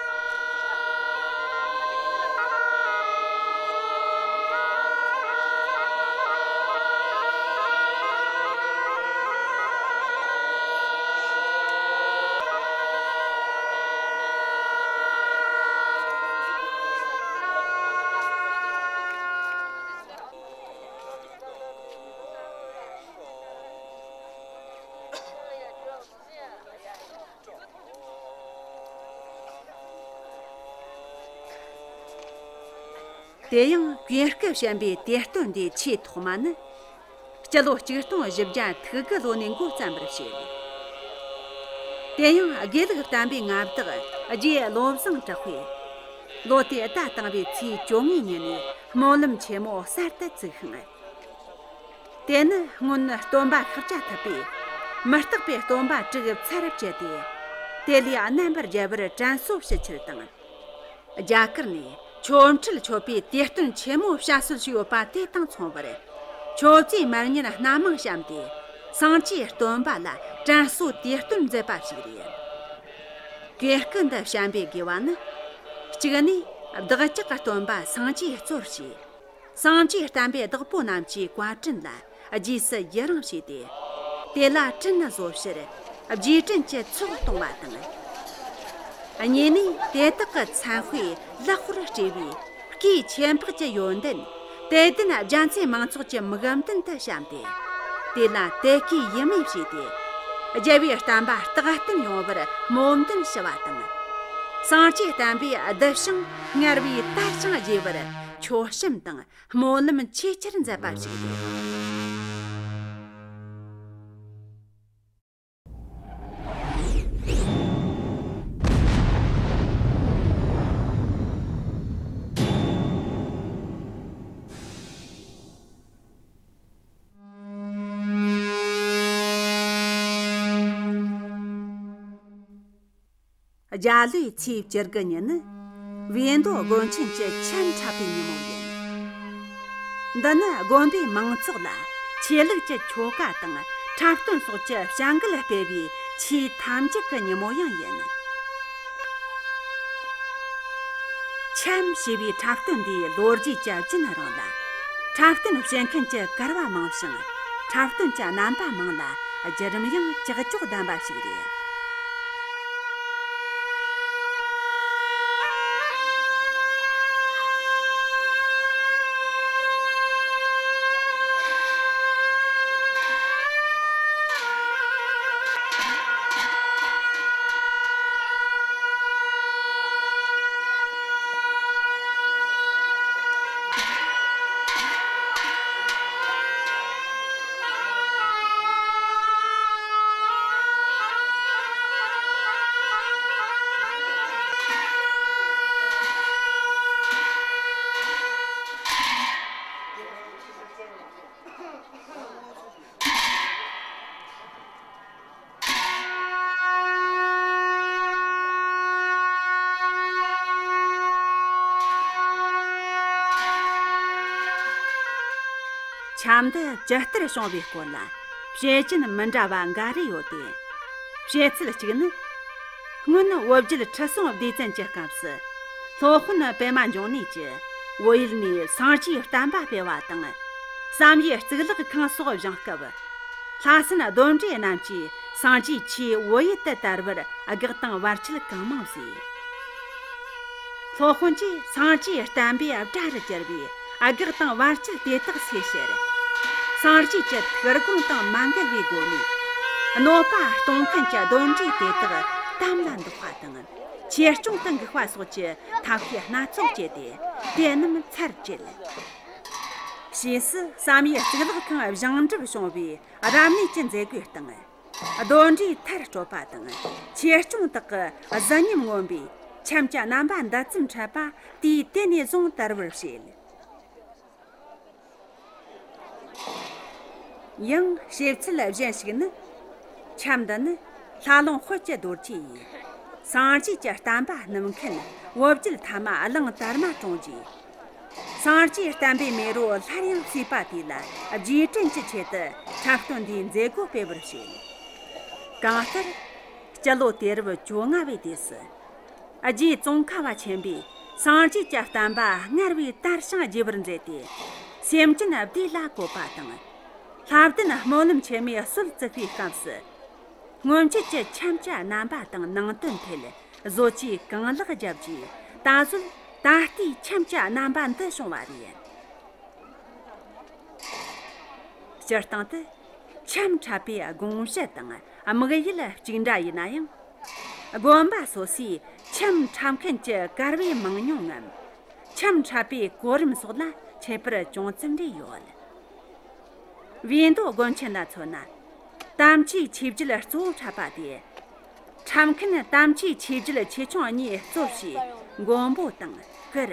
དེ་ཡང་གོས་སྐུ་བཤམས་པའི་དུས་སྟོན་འདིའི་ཆེས་ཐོག་མ་ནི། སྤྱི་ལོ་གཅིག་སྟོང་བཞི་བརྒྱ་ཐིག་དགུ་ལོ་ནས་འགོ་བརྩམས་པར་བཤད། དེ་ཡང་དགེ་ལུགས་བསྟན་པའི་མངའ་བདག་རྗེ་བློ་བཟང་གྲགས་པས། ལོ་དེའི་ཟླ་དང་པོའི་ཚེས་བཅོ་ལྔའི་ཉིན་ནས་སྨོན་ལམ་ཆེན་མོ་གསར་དུ་བཙུགས་ཤིང་། དེ་ནི་སྔོན་སྟོན་པ་ཤཱཀྱ་ཐུབ་པས་མུ་སྟེགས་པའི་སྟོན་པ་དྲུག་ཚར་བཅད་དེ། དེ་ལས་རྣམ་པར་རྒྱལ་བར་དྲན་གསོ་ཞུ་ཕྱིར་དང་། རྒྱ་གར་ནས་ཆོ་འཕྲུལ་མཆོད་པའི་དུས་སྟོན་ཆེན་མོ་བྱ་སྲོལ་ཞིག་ཡོད་པ་དེ་དང་མཚུངས་པར། མཆོད་རྫས་མར་བརྙན་སྣ་མང་བཤམས་ཏེ། སངས་རྒྱས་སྟོན་པ་ལ་དྲན་གསོའི་དུས་སྟོན་མཛད་པ་ཞིག་རེད། གོས་སྐུ་འདི་བཤམས་པའི་དགོས་པ་ནི། གཅིག་ནས་བདག་ཅག་གི་སྟོན་པ་སངས་རྒྱས་གཙོར་བྱས། སངས་རྒྱས་བསྟན་པའི་བདག་པོ་རྣམས་ཀྱི་བཀའ་དྲིན་ལ་རྗེས་སུ་ཡི་རང་བྱས་ཏེ། དེ་ལ་དྲིན་གཟོ་ཕྱིར་རྗེས་དྲན་གྱི་ཚོགས་གཏོང་བ་དང་། གཉིས་ནས་དེ་དག་གི་མཚན་དཔེ་ལེགས་པར་སྤྲས་པའི་སྐུའི་ཆེ་འཕགས་ཀྱི་ཡོན་ཏན་དད་ལྡན་རྒྱ་མཚོའི་མང་ཚོགས་ཀྱི་མིག་མདུན་དུ་བཤམས་ཏེ། དེ་ལ་དད་གུས་ཡིད་མོས་བྱས་ཏེ། རྒྱལ་བའི་བསྟན་པ་རྟག་བརྟན་ཡོང་བར་སྨོན་འདུན་ཞུ་བ་དང་། སངས་རྒྱས་བསྟན་པའི་གདུལ་ཞིང་སྔར་བས་དར་ཞིང་རྒྱས་པར་མཆོད་བཤམས་དང་སྨོན་ལམ་ཆེས་ཆེར་མཛད་པ་ཞིག་རེད། རྒྱ་ལོའི་ཚེས་བཅུ་དགུ་ཉིན་ནི་བིས་མདོ་དགོན་ཆེན་གྱི་ཆེས་འཁྲབ་པའི་ཉིན་མོ་ཡིན། འདི་ནི་དགོན་པའི་མང་ཚོགས་ལ་ཆོས་ལུགས་ཀྱི་ཆོ་ག་དང་འཁྲབ་སྟོན་སོགས་ཀྱི་བྱ་འགུལ་སྤེལ་བའི་ཆེས་མཐའ་མཇུག་གི་ཉིན་མོ་ཡང་ཡིན། འཆམ་ཞེས་པའི་འཁྲབ་སྟོན་འདིའི་ལོ་རྒྱུས་ཀྱི་རྒྱུན་རིང་ལ། འཁྲབ་སྟོན་བྱེད་མཁན་གྱི་གར་བ་མང་ཞིང་། འཁྲབ་སྟོན་གྱི་རྣམ་པ་མང་ལ་བརྒྱུད་རིམ་ཡང་ཀྱག་ཀྱོག་ལྡན་པ་ཞིག་རེད། འཆམ་འདི་ཇི་ལྟར་བྱུང་བའི་སྐོར་ལ་བཤད་རྒྱུན་མི་འདྲ་བ་འགའ་རེ་ཡོད་དེ། བཤད་ཚུལ་གཅིག་ནི། སྔོན་བོད་རྒྱལ་ཁྲི་སྲོང་ལྡེ་བཙན་གྱི་སྐབས་སུ། སློབ་དཔོན་པདྨ་འབྱུང་གནས་ཀྱིས་བོད་ཡུལ་ནས་སངས་རྒྱས་བསྟན་པ་སྤེལ་བ་དང་། བསམ་ཡས་གཙུག་ལག་ཁང་སོགས་བཞེངས་སྐབས། ལྷ་སྲིན་གདོན་འདྲེ་རྣམས་ཀྱིས་སངས་རྒྱས་ཆོས་བོད་ཡུལ་དུ་དར་བར་གེགས་དང་བར་ཆད་གང་མང་བཟོས། སློབ་དཔོན་གྱིས་སངས་རྒྱས་བསྟན་པའི་དགྲ་རུ་གྱུར་བའི་གེགས་དང་བར་ཆད་དེ་དག་སེལ་ཕྱིར། སངས་རྒྱས་ཀྱི་ཐུགས་དགོངས་དང་མ་འགལ་བའི་སྒོ་ནས། གནོད་པ་གཏོང་མཁན་གྱི་གདོན་འདྲེ་དེ་དག་དམ་ལ་འདོགས་པ་དང་། ཆོས་སྐྱོང་དུ་འགུགས་པ་སོགས་ཀྱི་ཐབས་ཤེས་སྣ་ཚོགས་སྤྱད་དེ། དེ་རྣམས་ཚར་བཅད། ཕྱིས་སུ་བསམ་ཡས་གཙུག་ལག་ཁང་བཞེངས་གྲུབ་བྱུང་བའི་རབ་གནས་ཀྱི་མཛད་སྒོའི་སྟེང་། གདོན་འདྲེ་མཐར་སྐྲོད་པ་དང་ཆོས་སྐྱོང་དག་གི་གཟི་ཉམས་མངོན་པའི་འཆམ་གྱི་རྣམ་པ་འདི་ཙམ་འཁྲབ་པ་དུས་དེ་ནས་བཟུང་དར་བར་བཤད། ཡང་བཤད་ཚུལ་གཞན་ཞིག་ནི། འཆམ་འདི་ནི་ལྷ་ལུང་དཔལ་གྱི་རྡོ་རྗེ་ཡིས་སངས་རྒྱས་ཀྱི་བསྟན་པ་སྣུབ་མཁན་བོད་རྒྱལ་ཐ་མ་གླང་དར་མ་བཀྲོངས་རྗེས། སངས་རྒྱས་བསྟན་པའི་མེ་རོ་སླར་ཡང་གསོས་པ་དེ་ལ་རྗེས་དྲན་གྱི་ཆེད་དུ་འཁྲབ་སྟོན་འདིའི་མཛད་སྒོ་སྤེལ་བར་བཤད། གང་ལྟར། སྤྱི་ལོ་དུས་རབས་བཅོ་ལྔ་བའི་དུས་སུ། རྗེ་ཙོང་ཁ་བ་ཆེན་པོས་སངས་རྒྱས་ཀྱི་བསྟན་པ་སྔར་བས་དར་ཞིང་རྒྱས་པར་མཛད་དེ། སེམས་ཅན་བདེ་ལ་བཀོད་པ་དང་། ལྷ་ལྡན་སྨོན་ལམ་ཆེན་མོའི་སྲོལ་བཙུགས་པའི་སྐབས་སུ། སྔོན་ཆད་ཀྱི་འཆམ་གྱི་རྣམ་པ་དང་ནང་དོན་ཐད་བཟོ་བཅོས་གང་ལེགས་བརྒྱབ་རྗེས། ད་གཟོད་ད་ལྟའི་འཆམ་གྱི་རྣམ་པ་འདི་བྱུང་བ་རེད། སྤྱིར་བཏང་དུ་འཆམ་འཁྲབ་པའི་དགོངས་གཞི་དང་དམིགས་ཡུལ་གཅིག་འདྲ་ཡིན་ན་ཡང་། དགོན་པ་སོ་སོའི་འཆམ་འཁྲབ་མཁན་གྱི་གར་བའི་མང་ཉུང་ངམ། འཆམ་འཁྲབ་པའི་གོ་རིམ་སོགས་ལ་ཁྱད་པར་ཅུང་ཙམ་རེ་ཡོད། བིས་མདོ་དགོན་ཆེན་ལ་མཚོན་ན། དམ་ཆོས་ཆོས་བརྒྱུད་གཙོ་བོ་འཁྲབ་པ་སྟེ། འཁྲབ་མཁན་དམ་ཆོས་ཆོས་བརྒྱུད་ཆེ་ཆུང་གཉིས་གཙོ་བྱས་མགོན་པོ་དང་གུར།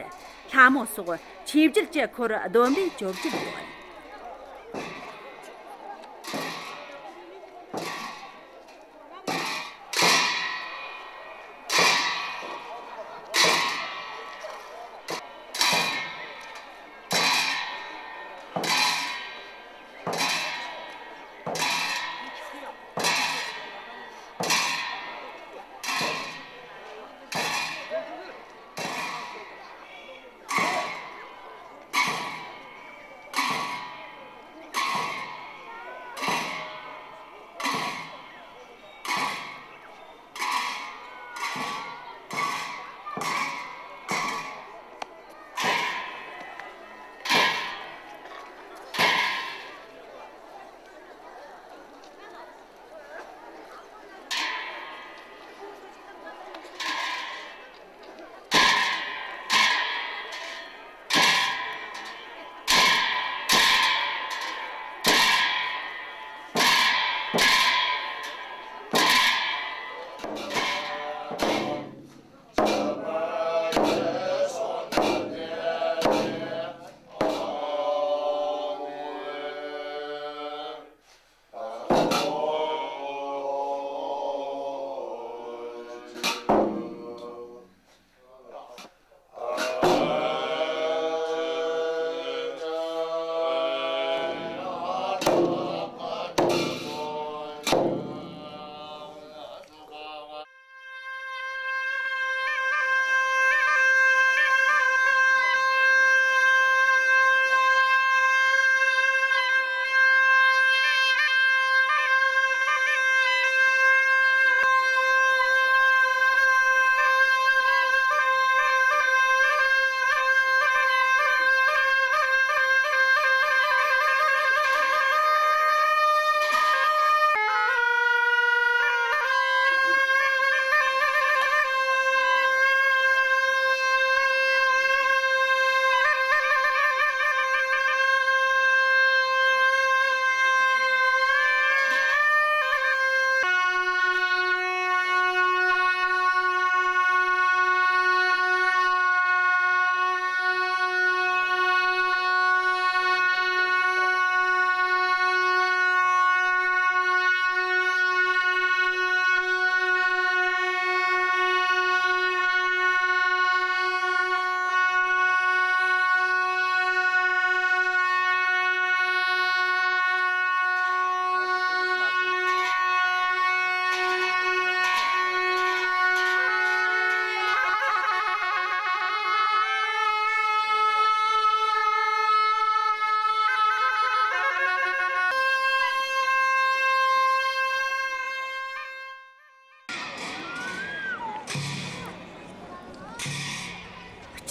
ལྷ་མོ་སོགས་ཆོས་བརྒྱུད་ཀྱི་འཁོར་བསྡོམས་པས་བཅོ་བརྒྱད་ཡོད།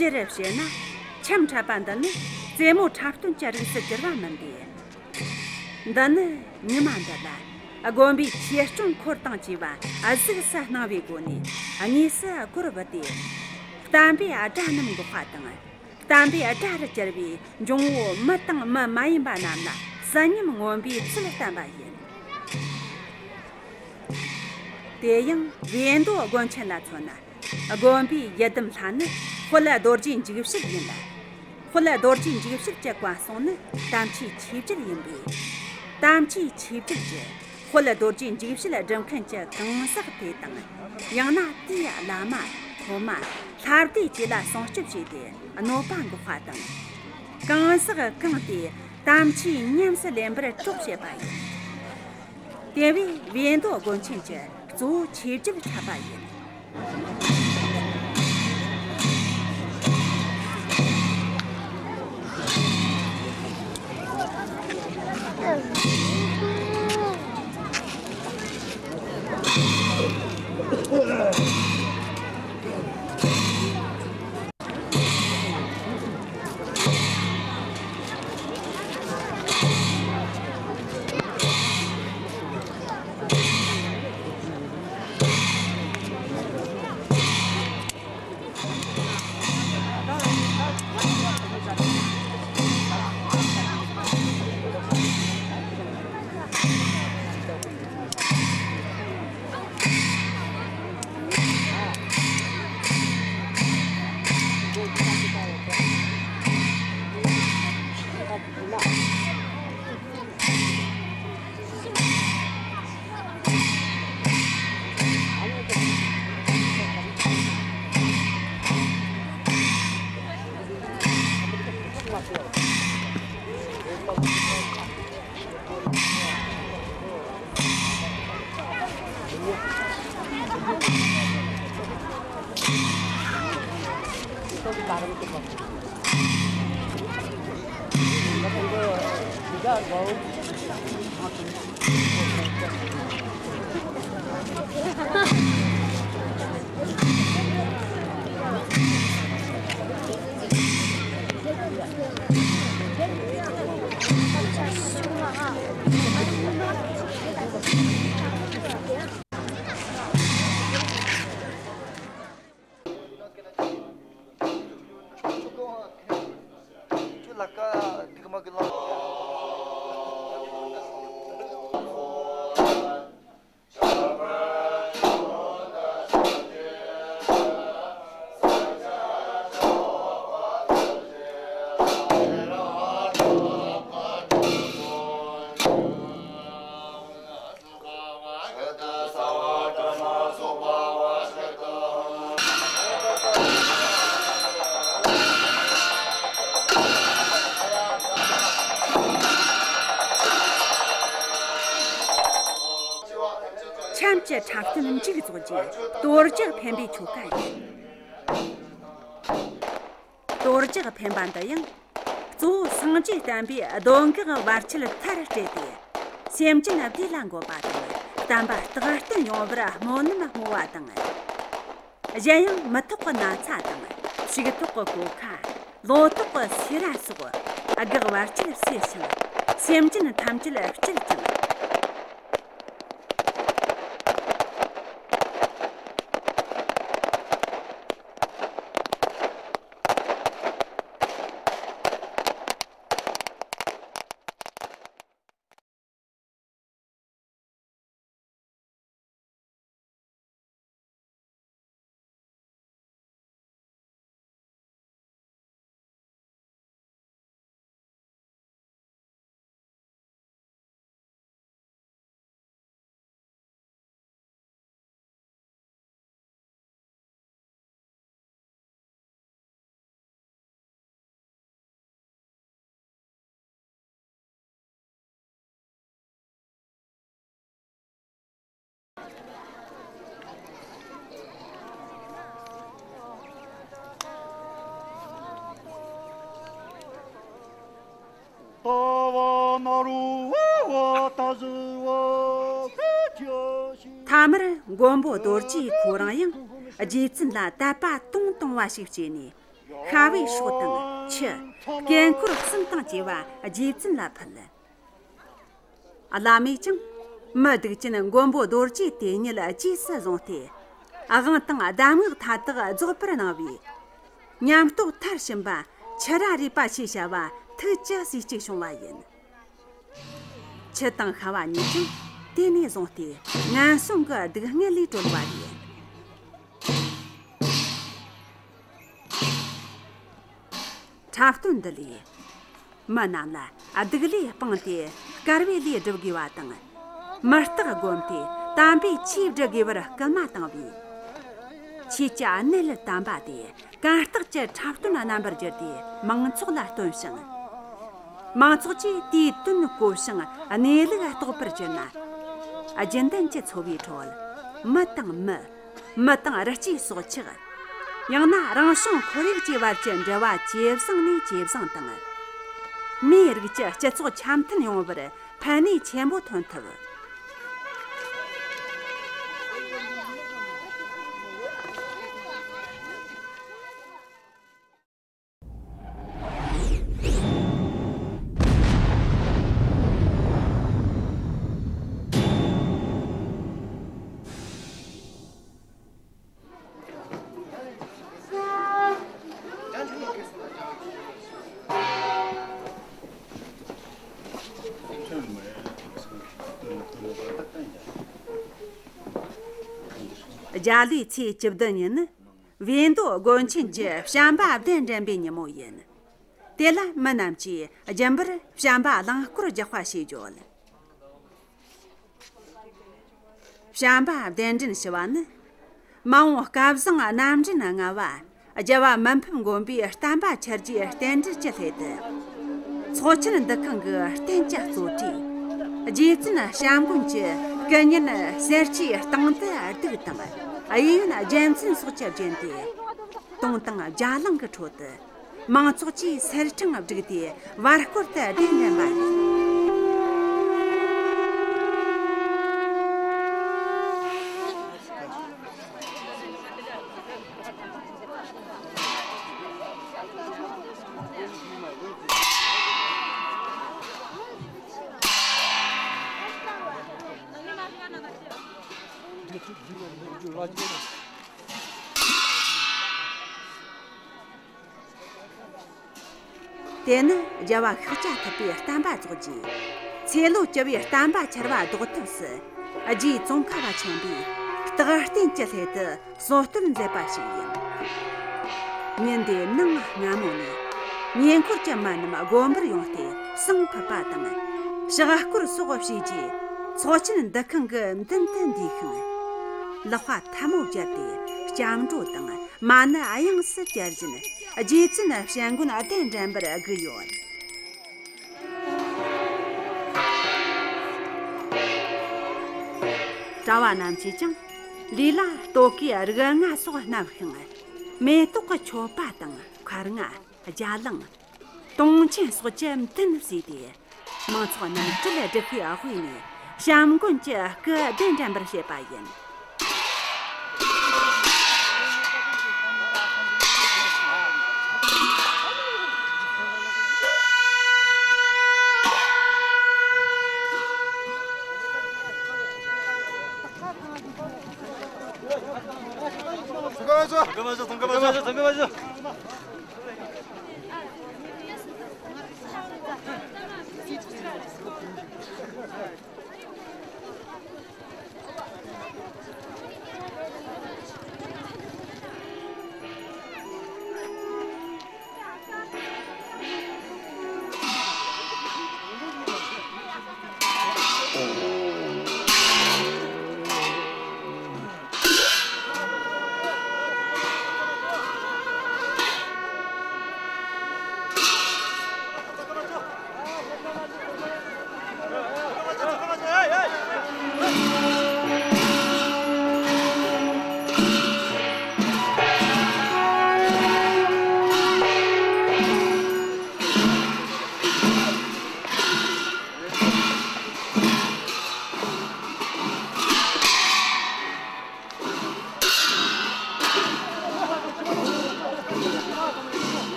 སྤྱིར་བཤད་ན། འཆམ་འཁྲབ་པ་འདི་ནི་རྩེད་མོ་འཁྲབ་སྟོན་གྱི་རིགས་སུ་གྱུར་བ་མིན་ཏེ། འདི་ནི་ཉི་མ་འདི་ལ་དགོན་པའི་ཆོས་སྐྱོང་འཁོར་དང་བཅས་པ་གཟུགས་སུ་སྣང་བའི་སྒོ་ནས་དངོས་སུ་སྒོར་བུད་དེ། བསྟན་པའི་དགྲ་རྣམས་འགོག་པ་དང་། བསྟན་པའི་དགྲ་རུ་གྱུར་པའི་འབྱུང་བོ་མི་དང་མི་མ་ཡིན་པ་རྣམས་ལ་གསོད་ཉམས་མངོན་པའི་ཚུལ་བསྟན་པ་ཡིན། དེ་ཡང་བིས་མདོ་དགོན་ཆེན་ལ་མཚོན་ན། དགོན་པའི་ཡི་དམ་ལྷ་ནི་དཔལ་རྡོ་རྗེ་འཇིགས་བྱེད་ཡིན་ལ། དཔལ་རྡོ་རྗེ་འཇིགས་བྱེད་ཀྱི་བཀའ་སྲུང་ནི་དམ་ཅན་ཆོས་རྒྱལ་ཡིན་པས། དམ་ཅན་ཆོས་རྒྱལ་གྱིས་དཔལ་རྡོ་རྗེ་འཇིགས་བྱེད་སྒྲུབ་མཁན་གྱི་གང་ཟག་དེ་དང་། ཡང་ན་དེའི་བླ་མ། སློབ་མ། ལྷ་སྡེ་བཅས་ལ་སྲུང་སྐྱོབ་བྱས་ཏེ་གནོད་པ་འགོག་པ་དང་། གང་ཟག་གང་དེ་དམ་ཆོས་ཉམས་སུ་ལེན་པར་གྲོགས་བྱེད་པ་ཡིན། དེ་བས་བིས་མདོ་དགོན་ཆེན་གྱི་གཙོ་བོ་ཆོས་རྒྱལ་འཁྲབ་པ་ཡིན། འཆམ་གྱི་འཁྲབ་སྟོན་མཇུག་རྫོགས་རྗེས་གཏོར་རྒྱག་འཕེན་པའི་ཆོ་ག་ཡིན། གཏོར་རྒྱག་འཕེན་པ་འདི་ཡང་གཙོ་བོ་སངས་རྒྱས་བསྟན་པའི་གདོན་བགེགས་བར་ཆད་མཐར་བསྐྲད་དེ། སེམས་ཅན་བདེ་ལ་འགོད་པ་དང་བསྟན་པ་རྟག་བརྟན་ཡོང་བར་སྨོན་ལམ་བསྔོ་བ་དང་། གཞན་ཡང་མི་ཐོག་གི་ན་ཚ་དང་ཕྱུགས་ཐོག་གི་གོད་ཁ། ལོ་ཏོག་གི་སེ་ར་སོགས་བགེགས་བར་ཆད་སེལ་ཞིང་། སེམས་ཅན་ཐམས་ཅད་སྐྱིད་ཅིང་། ཐ་མར་མགོན་པོ་རྡོ་རྗེ་ཁོ་རང་ཡང་རྗེ་བཙུན་ལ་དད་པ་དུང་དུང་བ་ཞིག་སྐྱེས་ནས། ཁ་བའི་སྲོག་དང་ཆུ། དཀྱིལ་འཁོར་གསུམ་དང་བཅས་པ་རྗེ་བཙུན་ལ་ཕུལ། བླ་མས་ཀྱང་། མི་སྡིག་ཅན་མགོན་པོ་རྡོ་རྗེ་དེ་ཉིད་རྗེས་སུ་བཟུང་སྟེ། དབང་དང་གདམས་ངག་མཐའ་དག་རྫོགས་པར་གནང་བས། ཉམས་རྟོགས་མཐར་ཕྱིན་པ་ཁྱི་ར་རས་པ་ཞེས་བྱ་བ་ཐུགས་ཀྱི་སྲས་གཅིག་བྱུང་བ་ཡིན། ཁྱི་དང་ཤ་བ་གཉིས་ཀྱང་དེ་ནས་བཟུང་སྟེ་ངན་སོང་གི་སྡུག་བསྔལ་ལས་གྲོལ་བ་རེད། འཁྲབ་སྟོན་འདི་ལས། མི་རྣམས་ལ་སྡིག་ལས་སྤངས་ཏེ་དཀར་བའི་ལས་སྒྲུབ་དགོས་པ་དང་། མི་རྟག་བསྒོམས་ཏེ་དམ་པའི་ཆོས་སྒྲུབ་དགོས་པར་སྐུལ་མ་བཏང་བས། ཆོས་ཀྱི་གནད་དམ་པ་དེ་གར་སྟེགས་ཀྱི་འཁྲབ་སྟོན་རྣམ་པར་བསྒྱུར་ཏེ་མང་ཚོགས་ལ་སྟོན་ཞིང་། མང་ཚོགས་ཀྱིས་དེའི་དོན་གོ་ཞིང་གནས་ལུགས་རྟོགས་པར་གྱུར་ན། རྒྱུན་ལྡན་གྱི་འཚོ་བའི་ཁྲོད་མི་དང་མི། མི་དང་རི་སྐྱེས་སྲོག་ཆགས། ཡང་ན་རང་བྱུང་ཁོར་ཡུག་བཅས་བར་གྱི་འབྲེལ་བ་ཇེ་བཟང་ནས་ཇེ་བཟང་དང་། མིའི་རིགས་ཀྱི་སྤྱི་ཚོགས་འཆམ་མཐུན་ཡོང་བར་ཕན་ནུས་ཆེན་པོ་ཐོན་ཐུབ། རྒྱ་ལོའི་ཚེས་བཅུ་བདུན་ཉིན་ནི། བིས་མདོ་དགོན་ཆེན་གྱི་བྱམས་པ་གདན་འདྲེན་པའི་ཉིན་མོ་ཡིན། དེ་ལ་མི་རྣམས་ཀྱིས་རྒྱུན་པར་བྱམས་པ་གླིང་སྐོར་རྒྱག་པ་ཞེས་བརྗོད། བྱམས་པ་གདན་འདྲེན་ཞུ་བ་ནི། མ་འོངས་སྐལ་བཟང་རྣམ་འདྲེན་ལྔ་བ་རྒྱལ་བ་མི་ཕམ་མགོན་པོའི་བསྟན་པ་འཆར་རྒྱུའི་རྟེན་འབྲེལ་གྱི་སླད་དུ། ཚོགས་ཆེན་འདུ་ཁང་གི་རྟེན་གྱི་གཙོ་གྲས། རྗེ་བཙུན་བྱམས་མགོན་གྱི་སྐུ་བརྙན་གསེར་ཁྲིའི་སྟེང་དུ་གདུགས་དང་གཡས་གཡོན་རྒྱལ་མཚན་སོགས་ཀྱིས་བརྒྱན་ཏེ། དུང་དང་རྒྱ་གླིང་གི་ཁྲོད་དུ་མང་ཚོགས་ཀྱིས་སེར་ཕྲེང་བསྒྲིགས་ཏེ་བར་སྐོར་དུ་གདན་འདྲེན་པ་རེད། དེ་ནི་རྒྱལ་བ་ཤཱཀྱ་ཐུབ་པའི་བསྟན་པ་རྫོགས་རྗེས། ཚེ་ལོ་བཅུ་པའི་བསྟན་པ་འཆར་བ་ཟློག་ཐབས་སུ། རྗེ་ཙོང་ཁ་པ་ཆེན་པོས་རྟག་བརྟན་གྱི་སླད་དུ་སྲོལ་གཏོད་མཛད་པ་ཞིག་ཡིན། ཉིན་དེའི་ནངས་སྔ་མོ་ནས། ཉེ་འཁོར་གྱི་མི་རྣམས་དགོན་པར་ཡོང་སྟེ་བསང་ཕུད་པ་དང་། ཕྱག་སྐོར་སོགས་བྱས་རྗེས། ཚོགས་ཆེན་འདུ་ཁང་གི་མདུན་དུ་འདུས་ཤིང་། ལག་པ་ཐལ་མོ་སྦྱར་ཏེ་སྐྱབས་འགྲོ་དང་། མ་ཎི་དབྱངས་སུ་གྱེར་བཞིན་རྗེ་བཙུན་བྱམས་མགོན་གདན་འདྲེན་པར་བསྒུགས་ཡོད། གྲྭ་བ་རྣམས་ཀྱིས་ཀྱང་ལུས་ལ་སྟོད་གོས་རིགས་ལྔ་སོགས་མནབས་ཤིང་། མེ་ཏོག་གི་མཆོད་པ་དང་འཁར་རྔ། རྒྱ་གླིང་། དུང་ཆེན་སོགས་ཀྱིས་མདུན་བསུས་ཏེ། མང་ཚོགས་རྣམས་གྲལ་བསྒྲིགས་པའི་དབུས་ནས་བྱམས་མགོན་གྱི་སྐུ་གདན་འདྲེན་པར་བྱེད་པ་ཡིན།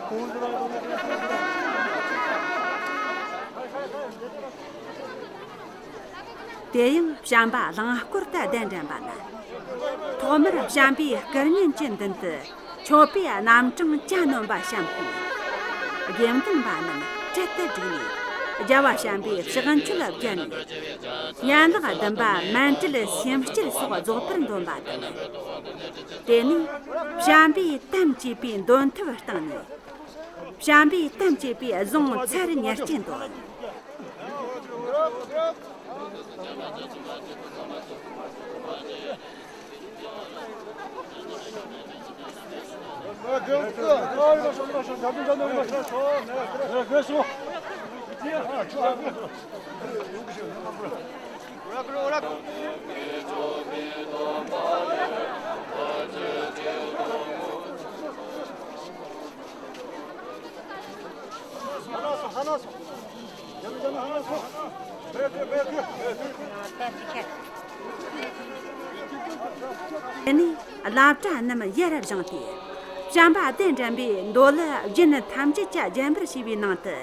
དེ་ཡང་བྱམས་པ་གླིང་སྐོར་དུ་གདན་འདྲེན་པ་ན། ཐོག་མར་བྱམས་པའི་སྐུ་བརྙན་གྱི་མདུན་དུ་མཆོད་པའི་རྣམ་གྲངས་གྱ་ནོམ་པ་བཤམས་ཤིང་། དགེ་འདུན་པ་རྣམས་གྲལ་དུ་བསྒྲིགས་ནས། རྒྱལ་བ་བྱམས་པའི་ཕྱག་མཆོད་བརྒྱབ་ནས། ཡན་ལག་བདུན་པ་མཎྜལ་སེམས་བསྐྱེད་སོགས་རྫོགས་པར་འདོན་པ་དང་། དེ་ནས་བྱམས་པའི་དམ་བཅས་པའི་འདོན་ཐབས་བཏང་ནས། བྱམས་པའི་དམ་བཅས་པའི་གཟུངས་ཚར་ཉེར་གཅིག་འདོན། དེ་ནས་བླ་གྲྭ་རྣམས་ཡར་བཞེངས་ཏེ། བྱམས་པ་གདན་འདྲེན་པའི་མདོ་ལ་རྒྱན་ཐམས་ཅད་ཀྱིས་བརྒྱན་པར་བྱས་པའི་ནང་དུ།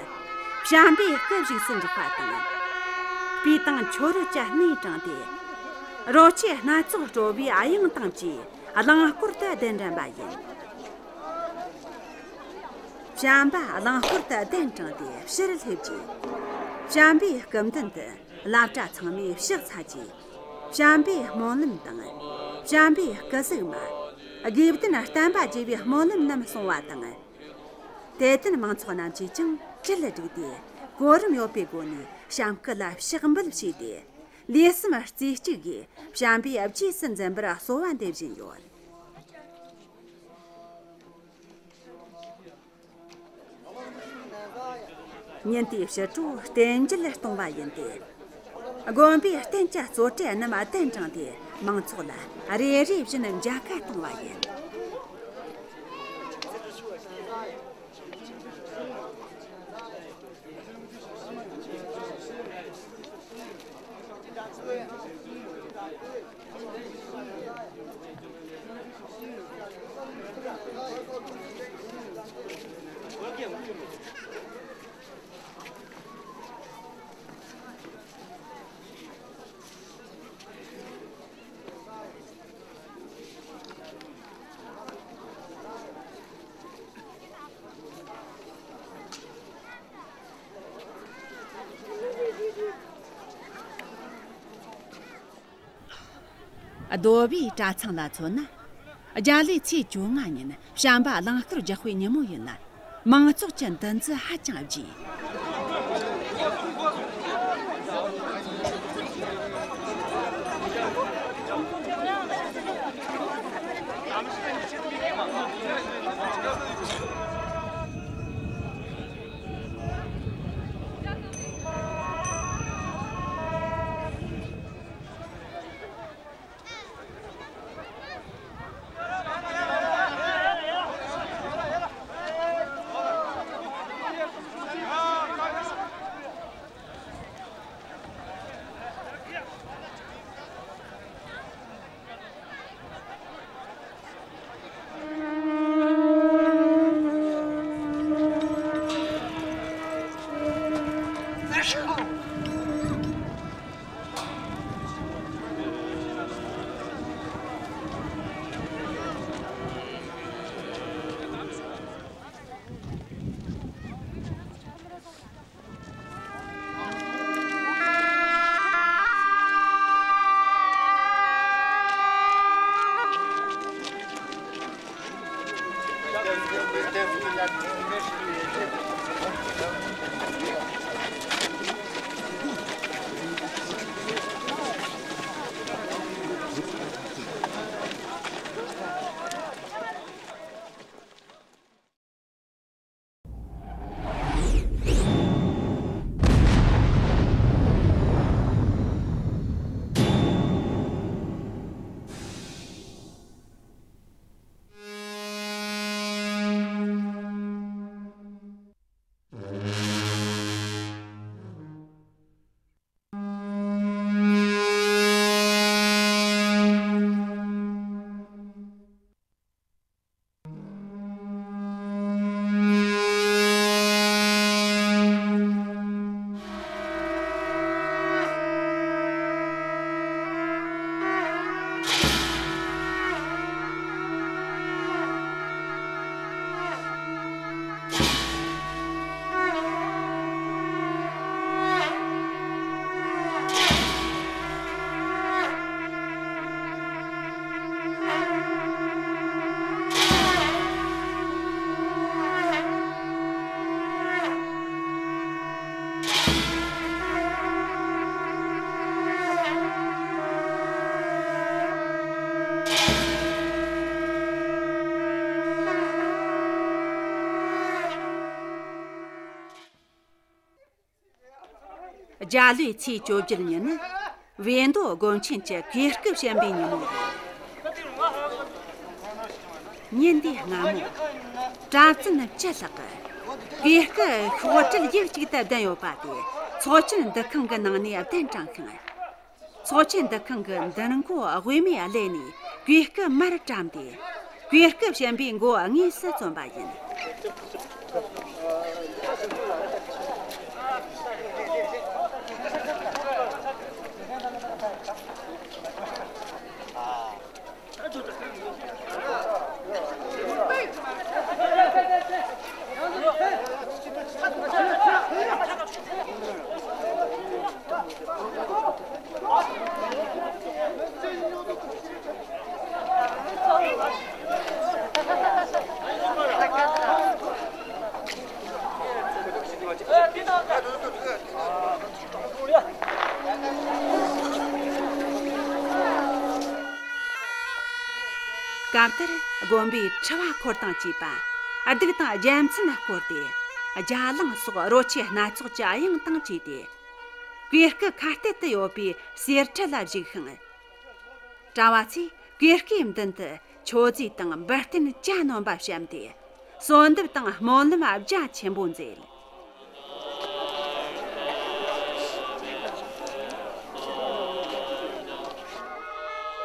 བྱམས་པའི་སྐུ་བཞུགས་སུ་འཇུག་པ་དང་། སྤོས་དང་མཆོད་རོལ་གྱི་སྣེ་དྲངས་ཏེ། རོལ་ཆས་སྣ་ཚོགས་དཀྲོལ་བའི་དབྱངས་དང་བཅས་གླིང་སྐོར་དུ་གདན་འདྲེན་པ་ཡིན། བྱམས་པ་གླིང་སྐོར་དུ་གདན་དྲངས་ཏེ་ཕྱིར་སླེབས་རྗེས། བྱམས་པའི་སྐུ་མདུན་དུ་བླ་གྲྭ་ཚང་མས་ཕྱག་འཚལ་རྗེས། བྱམས་པའི་སྨོན་ལམ་དང་། བྱམས་པའི་སྐུ་གཟུགས་མ། དགེ་ལྡན་བསྟན་པ་རྒྱས་པའི་སྨོན་ལམ་རྣམས་གསུང་བ་དང་། དད་ལྡན་མང་ཚོགས་རྣམས་ཀྱིས་ཀྱང་གྲལ་བསྒྲིགས་ཏེ། གོ་རིམ་ཡོད་པའི་སྒོ་ནས་བྱམས་སྐུ་ལ་ཕྱག་འབུལ་བྱས་ཏེ། ལུས་སེམས་རྩེ་གཅིག་གིས་བྱམས་པའི་རྗེས་སུ་འཛིན་པར་གསོལ་བ་འདེབས་བཞིན་ཡོད། ཉིན་དེའི་ཕྱི་དྲོ་རྟེན་མཇལ་གཏོང་བ་ཡིན་ཏེ། དགོན་པའི་རྟེན་གྱི་གཙོ་གྲས་རྣམས་གདན་དྲངས་ཏེ། མང་ཚོགས་ལ་རེ་རེ་བཞིན་མཇལ་ཁ་གཏོང་བ་ཡིན། རྡོ་སྦིས་གྲྭ་ཚང་ལ་མཚོན་ན། རྒྱ་ལོའི་ཚེས་བཅོ་ལྔ་ཉིན་བྱམས་པ་གླིང་སྐོར་རྒྱག་པའི་ཉིན་མོ་ཡིན་ལ། མང་ཚོགས་ཀྱི་འདུ་འཛི་ཧ་ཅང་རྒྱས། རྒྱ་ལོའི་ཚེས་བཅོ་བརྒྱད་ཉིན་ནི་བིས་མདོ་དགོན་ཆེན་གྱི་གོས་སྐུ་བཤམས་པའི་ཉིན་མོ་ཡིན། ཉིན་འདིའི་སྔ་མོ། གྲྭ་བཙུན་བཅུ་ལྷག་གིས་གོས་སྐུ་ཤོག་དྲིལ་ཡུག་གཅིག་ཏུ་བསྡམས་ཡོད་པ་དེ་ཚོགས་ཆེན་འདུ་ཁང་གི་ནང་ནས་གདན་དྲངས་ཤིང་། ཚོགས་ཆེན་འདུ་ཁང་གི་མདུན་སྒོ་དབུས་མའི་ཀླད་ནས་གོས་སྐུ་མར་བཀྲམ་སྟེ། གོས་སྐུ་བཤམས་པའི་མགོ་དངོས་སུ་བརྩམས་པ་ཡིན། སྐབས་དེར་དགོན་པའི་ཁྲི་བ་འཁོར་དང་བཅས་པ། གདུགས་དང་རྒྱལ་མཚན་བསྐོར་ཏེ། རྒྱ་གླིང་སོགས་རོལ་ཆས་སྣ་ཚོགས་ཀྱི་དབྱངས་དང་བཅས་ཏེ། གོས་སྐུ་ཁ་གཏད་དུ་ཡོད་པའི་གསེར་ཁྲི་ལ་བཞུགས་ཤིང་། གྲྭ་བ་ཚོས་གོས་སྐུའི་མདུན་དུ་མཆོད་རྫས་དང་འབུལ་རྟེན་གྱ་ནོམ་པ་བཤམས་ཏེ། གསོལ་འདེབས་དང་སྨོན་ལམ་རྒྱ་ཆེན་པོ་མཛད།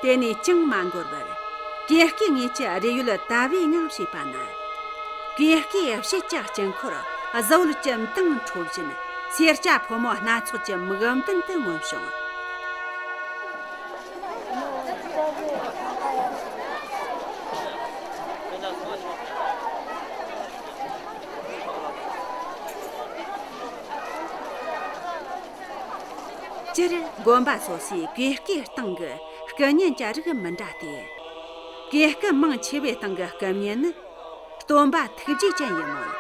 དེ་ནས་ཅང་མ་འགོར་བར། གོས་སྐུའི་ངོས་ཀྱི་རས་ཡོལ་དལ་བུའི་ངང་ཕྱེས་པ་ན། གོས་སྐུའི་ཕྱེད་ཀྱི་དཀྱིལ་འཁོར་གཟི་འོད་ཀྱི་མདངས་འཕྲོ་བཞིན། སེར་སྐྱ་ཕོ་མོ་སྣ་ཚོགས་ཀྱི་མིག་མདུན་དུ་མངོན་བྱུང་། སྤྱིར་དགོན་པ་སོ་སོའི་གོས་སྐུའི་སྟེང་གི་སྐུ་བརྙན་གྱི་རིགས་མི་འདྲ་སྟེ། གོས་སྐུ་མང་ཆེ་བའི་སྟེང་གི་སྐུ་བརྙན་ནི། སྟོན་པ་ཐུགས་རྗེ་ཅན་ཡིན་མོད།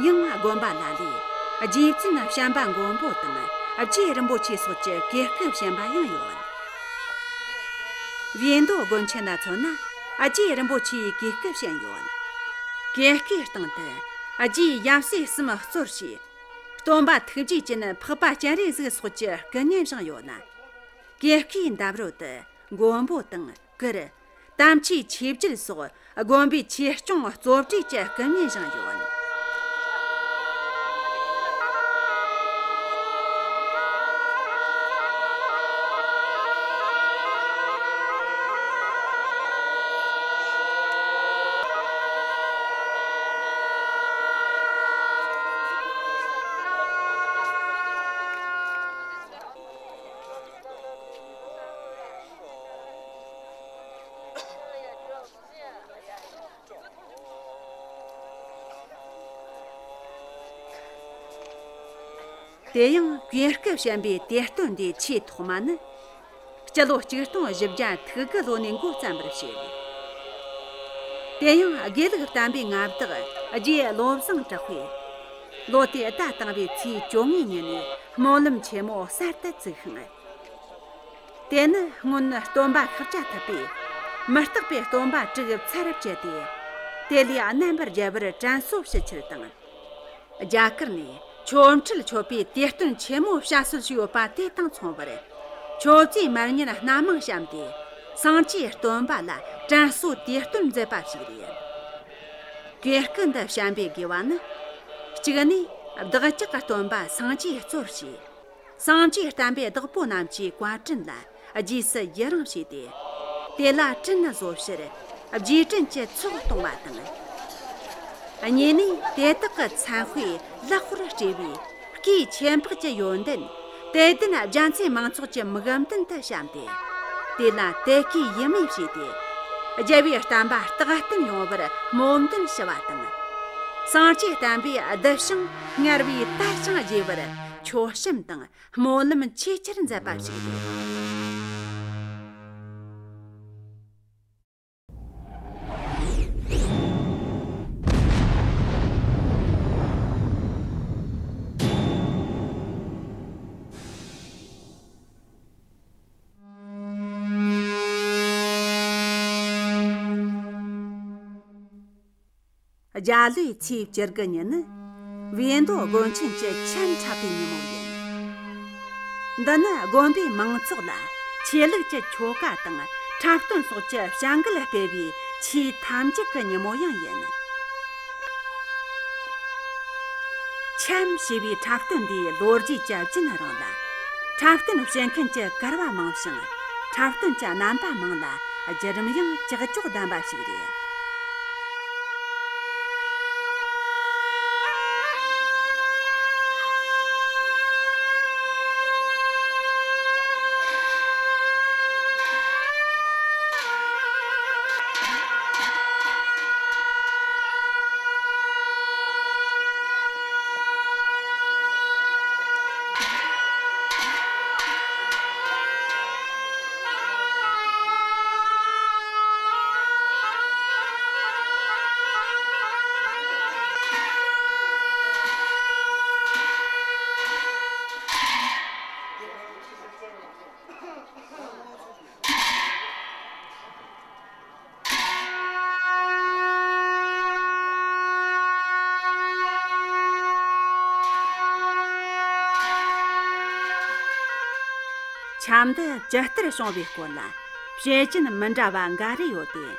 ཡང་དགོན་པ་ལ་ལས་རྗེ་བཙུན་བྱམས་པ་མགོན་པོ་དང་རྗེ་རིན་པོ་ཆེ་སོགས་ཀྱི་གོས་སྐུ་བཤམས་པ་ཡང་ཡོད། བིས་མདོ་དགོན་ཆེན་ལ་མཚོན་ན། རྗེ་རིན་པོ་ཆེའི་གོས་སྐུ་བཤམས་ཡོད། གོས་སྐུའི་སྟེང་དུ་རྗེའི་ཡབ་སྲས་གསུམ་གཙོར་བྱས། སྟོན་པ་ཐུགས་རྗེ་ཅན་འཕགས་པ་སྤྱན་རས་གཟིགས་སོགས་ཀྱི་སྐུ་བརྙན་བཞེངས་ཡོད་ལ། གོས་སྐུའི་འདབས་རོལ་དུ་མགོན་པོ་དང་གུར། དམ་ཅན་ཆོས་རྒྱལ་སོགས་དགོན་པའི་ཆོས་སྐྱོང་གཙོ་གྲས་ཀྱི་སྐུ་བརྙན་བཞེངས་ཡོད། དེ་ཡང་གོས་སྐུ་བཤམས་པའི་དུས་སྟོན་འདིའི་ཆེས་ཐོག་མ་ནི། སྤྱི་ལོ་གཅིག་སྟོང་བཞི་བརྒྱ་ཐིག་དགུ་ལོ་ནས་འགོ་བརྩམས་པར་བཤད། དེ་ཡང་དགེ་ལུགས་བསྟན་པའི་མངའ་བདག་རྗེ་བློ་བཟང་གྲགས་པས། ལོ་དེའི་ཟླ་དང་པོའི་ཚེས་བཅོ་ལྔའི་ཉིན་ནས་སྨོན་ལམ་ཆེན་མོ་གསར་དུ་བཙུགས་ཤིང་། དེ་ནི་སྔོན་སྟོན་པ་ཤཱཀྱ་ཐུབ་པས་མུ་སྟེགས་པའི་སྟོན་པ་དྲུག་ཚར་བཅད་དེ། དེ་ལས་རྣམ་པར་རྒྱལ་བར་དྲན་གསོ་ཞུ་ཕྱིར་དང་། རྒྱ་གར་ནས་ཆོ་འཕྲུལ་མཆོད་པའི་དུས་སྟོན་ཆེན་མོ་བྱ་སྲོལ་ཞིག་ཡོད་པ་དེ་དང་མཚུངས་པར། མཆོད་རྫས་མར་བརྙན་སྣ་མང་བཤམས་ཏེ། སངས་རྒྱས་སྟོན་པ་ལ་དྲན་གསོའི་དུས་སྟོན་མཛད་པ་ཞིག་རེད། གོས་སྐུ་འདི་བཤམས་པའི་དགོས་པ་ནི། གཅིག་ནས་བདག་ཅག་གི་སྟོན་པ་སངས་རྒྱས་གཙོར་བྱས། སངས་རྒྱས་བསྟན་པའི་བདག་པོ་རྣམས་ཀྱི་བཀའ་དྲིན་ལ་རྗེས་སུ་ཡི་རང་བྱས་ཏེ། དེ་ལ་དྲིན་གཟོ་ཕྱིར་རྗེས་དྲན་གྱི་ཚོགས་གཏོང་བ་དང་། གཉིས་ནས་དེ་དག་གི་མཚན་དཔེ་ལེགས་པར་སྤྲས་པའི་སྐུའི་ཁྱད་འཕགས་ཀྱི་ཡོན་ཏན་དད་ལྡན་རྒྱ་མཚོའི་མང་ཚོགས་ཀྱི་མིག་མདུན་དུ་བཤམས་ཏེ། དེ་ལ་དད་གུས་ཡིད་མོས་བྱས་ཏེ། རྒྱལ་བའི་བསྟན་པ་རྟག་བརྟན་ཡོང་བར་སྨོན་འདུན་ཞུ་བ་དང་། སངས་རྒྱས་བསྟན་པའི་གདུལ་ཞིང་སྔར་བས་དར་ཞིང་རྒྱས་པར་མཆོད་བཤམས་དང་སྨོན་ལམ་ཆེས་ཆེར་མཛད་པ་ཞིག་རེད། རྒྱ་ལོའི་ཚེས་བཅུ་དགུ་ཉིན་ནི་བིས་མདོ་དགོན་ཆེན་གྱི་ཆེས་འཁྲབ་པའི་ཉིན་མོ་ཡིན། འདི་ནི་དགོན་པའི་མང་ཚོགས་ལ་ཆོས་ལུགས་ཀྱི་ཆོ་ག་དང་འཁྲབ་སྟོན་སོགས་ཀྱི་བྱ་འགུལ་སྤེལ་བའི་ཆེས་མཐའ་མཇུག་གི་ཉིན་མོ་ཡང་ཡིན། འཆམ་ཞེས་པའི་འཁྲབ་སྟོན་འདིའི་ལོ་རྒྱུས་ཀྱི་རྒྱུན་རིང་ལ། འཁྲབ་སྟོན་བྱེད་མཁན་གྱི་གར་བ་མང་ཞིང་། འཁྲབ་སྟོན་གྱི་རྣམ་པ་མང་ལ་བརྒྱུད་རིམ་ཡང་ཀྱག་ཀྱོག་ལྡན་པ་ཞིག་རེད། འཆམ་འདི་ཇི་ལྟར་བྱུང་བའི་སྐོར་ལ་བཤད་རྒྱུན་མི་འདྲ་བ་འགའ་རེ་ཡོད་དེ།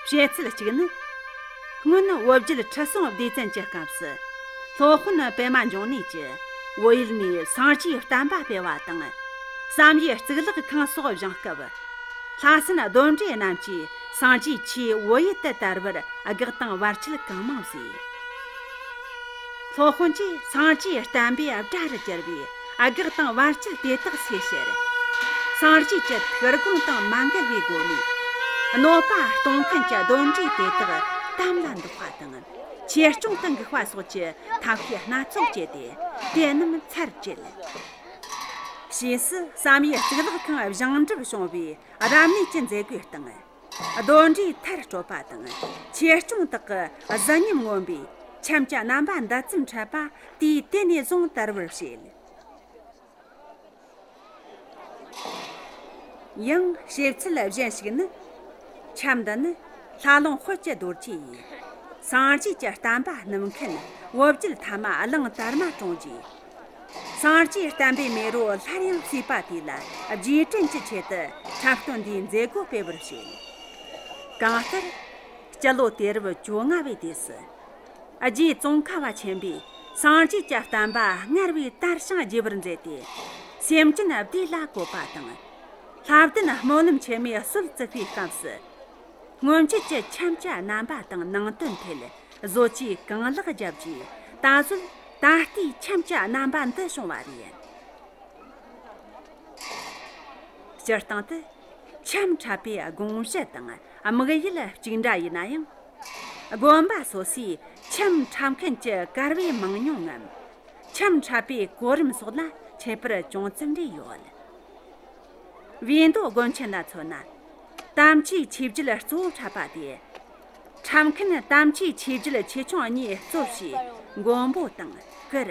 བཤད་ཚུལ་གཅིག་ནི། སྔོན་བོད་རྒྱལ་ཁྲི་སྲོང་ལྡེ་བཙན་གྱི་སྐབས་སུ། སློབ་དཔོན་པདྨ་འབྱུང་གནས་ཀྱིས་བོད་ཡུལ་ནས་སངས་རྒྱས་བསྟན་པ་སྤེལ་བ་དང་། བསམ་ཡས་གཙུག་ལག་ཁང་སོགས་བཞེངས་སྐབས། ལྷ་སྲིན་གདོན་འདྲེ་རྣམས་ཀྱིས་སངས་རྒྱས་ཆོས་བོད་ཡུལ་དུ་དར་བར་གེགས་དང་བར་ཆད་གང་མང་བཟོས། སློབ་དཔོན་གྱིས་སངས་རྒྱས་བསྟན་པའི་དགྲ་རུ་གྱུར་བའི་གེགས་དང་བར་ཆད་དེ་དག་སེལ་ཕྱིར། སངས་རྒྱས་ཀྱི་ཐུགས་དགོངས་དང་མ་འགལ་བའི་སྒོ་ནས། གནོད་པ་གཏོང་མཁན་གྱི་གདོན་འདྲེ་དེ་དག་དམ་ལ་འདོགས་པ་དང་། ཆོས་སྐྱོང་དུ་འགུགས་པ་སོགས་ཀྱི་ཐབས་ཤེས་སྣ་ཚོགས་སྤྱད་དེ། དེ་རྣམས་ཚར་བཅད། ཕྱིས་སུ་བསམ་ཡས་གཙུག་ལག་ཁང་བཞེངས་གྲུབ་བྱུང་བའི་རབ་གནས་ཀྱི་མཛད་སྒོའི་སྟེང་། གདོན་འདྲེ་མཐར་སྐྲོད་པ་དང་ཆོས་སྐྱོང་དག་གི་གཟི་ཉམས་མངོན་པའི་འཆམ་གྱི་རྣམ་པ་འདི་ཙམ་འཁྲབ་པ་དུས་དེ་ནས་བཟུང་དར་བར་བཤད། ཡང་བཤད་ཚུལ་གཞན་ཞིག་ནི། འཆམ་འདི་ནི་ལྷ་ལུང་དཔལ་གྱི་རྡོ་རྗེ་ཡིས་སངས་རྒྱས་ཀྱི་བསྟན་པ་སྣུབ་མཁན་བོད་རྒྱལ་ཐ་མ་གླང་དར་མ་བཀྲོངས་རྗེས། སངས་རྒྱས་བསྟན་པའི་མེ་རོ་སླར་ཡང་གསོས་པ་དེ་ལ་རྗེས་དྲན་གྱི་ཆེད་དུ་འཁྲབ་སྟོན་འདིའི་མཛད་སྒོ་སྤེལ་བར་བཤད། གང་ལྟར། སྤྱི་ལོ་དུས་རབས་བཅོ་ལྔ་བའི་དུས་སུ། རྗེ་ཙོང་ཁ་བ་ཆེན་པོས་སངས་རྒྱས་ཀྱི་བསྟན་པ་སྔར་བས་དར་ཞིང་རྒྱས་པར་མཛད་དེ། སེམས་ཅན་བདེ་ལ་བཀོད་པ་དང་། ལྷ་ལྡན་སྨོན་ལམ་ཆེན་མོའི་སྲོལ་བཙུགས་པའི་སྐབས་སུ། སྔོན་ཆད་ཀྱི་འཆམ་གྱི་རྣམ་པ་དང་ནང་དོན་ཐད་བཟོ་བཅོས་གང་ལེགས་བརྒྱབ་རྗེས། ད་གཟོད་ད་ལྟའི་འཆམ་གྱི་རྣམ་པ་འདི་བྱུང་བ་རེད། སྤྱིར་བཏང་དུ་འཆམ་འཁྲབ་པའི་དགོངས་གཞི་དང་དམིགས་ཡུལ་གཅིག་འདྲ་ཡིན་ན་ཡང་། དགོན་པ་སོ་སོའི་འཆམ་འཁྲབ་མཁན་གྱི་གར་བའི་མང་ཉུང་ངམ། འཆམ་འཁྲབ་པའི་གོ་རིམ་སོགས་ལ་ཁྱད་པར་ཅུང་ཙམ་རེ་ཡོད། བིས་མདོ་དགོན་ཆེན་ལ་མཚོན་ན། དམ་ཆོས་ཆོས་བརྒྱུད་གཙོ་བོ་འཁྲབ་པ་སྟེ། འཁྲབ་མཁན་དམ་ཆོས་ཆོས་བརྒྱུད་ཆེ་ཆུང་གཉིས་གཙོ་བྱས་མགོན་པོ་དང་གུར།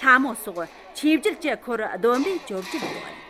ལྷ་མོ་སོགས་ཆོས་བརྒྱུད་ཀྱི་འཁོར་བསྡོམས་པས་བཅོ་བརྒྱད་ཡོད།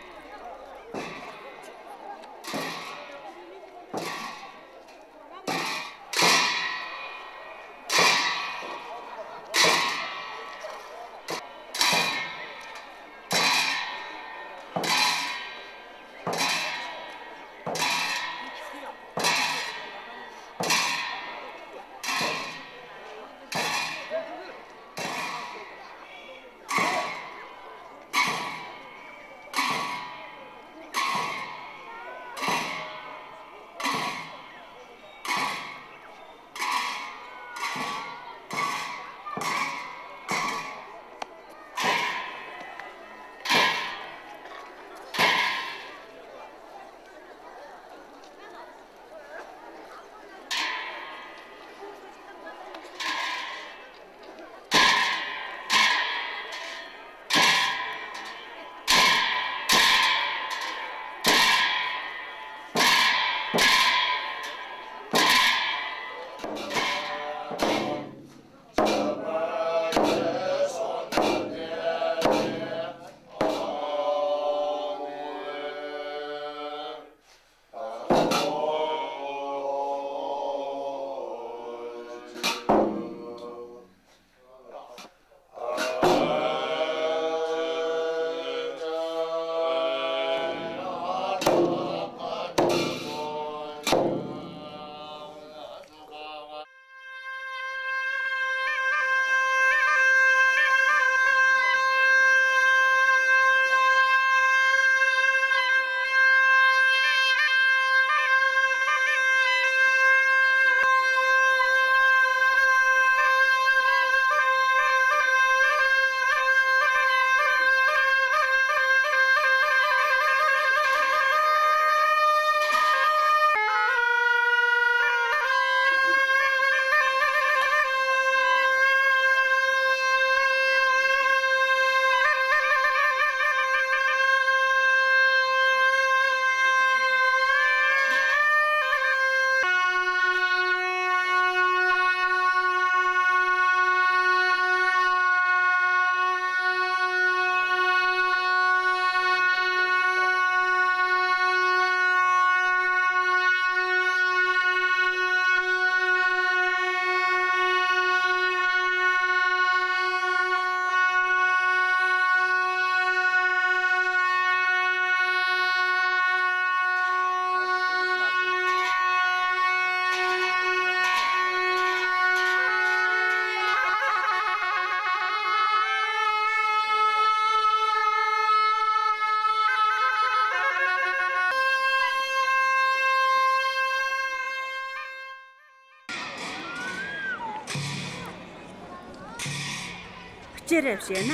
སྤྱིར་བཤད་ན།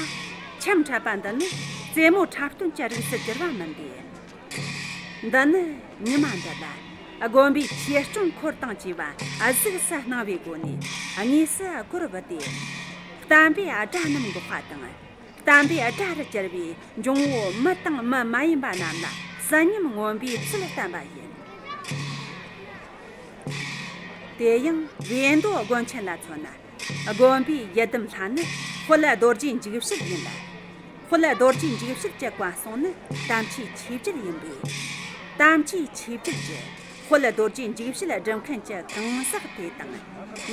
འཆམ་འཁྲབ་པ་འདི་ནི་རྩེད་མོ་འཁྲབ་སྟོན་གྱི་རིགས་སུ་གྱུར་པ་མིན་ཏེ། འདི་ནི་ཉི་མ་འདི་ལ་དགོན་པའི་ཆོས་སྐྱོང་འཁོར་དང་བཅས་པ་གཟུགས་སུ་སྣང་བའི་སྒོ་ནས་དངོས་སུ་སྒོར་བུད་དེ། བསྟན་པའི་དགྲ་རྣམས་འགོག་པ་དང་། བསྟན་པའི་དགྲ་རུ་གྱུར་པའི་འབྱུང་བོ་མི་དང་མི་མ་ཡིན་པ་རྣམས་ལ་གསོད་ཉམས་མངོན་པའི་ཚུལ་བསྟན་པ་ཡིན། དེ་ཡང་བིས་མདོ་དགོན་ཆེན་ལ་མཚོན་ན། དགོན་པའི་ཡི་དམ་ལྷ་ནི་དཔལ་རྡོ་རྗེ་འཇིགས་བྱེད་ཡིན་ལ། དཔལ་རྡོ་རྗེ་འཇིགས་བྱེད་ཀྱི་བཀའ་སྲུང་ནི་དམ་ཅན་ཆོས་རྒྱལ་ཡིན་པས། དམ་ཅན་ཆོས་རྒྱལ་གྱིས་དཔལ་རྡོ་རྗེ་འཇིགས་བྱེད་སྒྲུབ་མཁན་གྱི་གང་ཟག་དེ་དང་།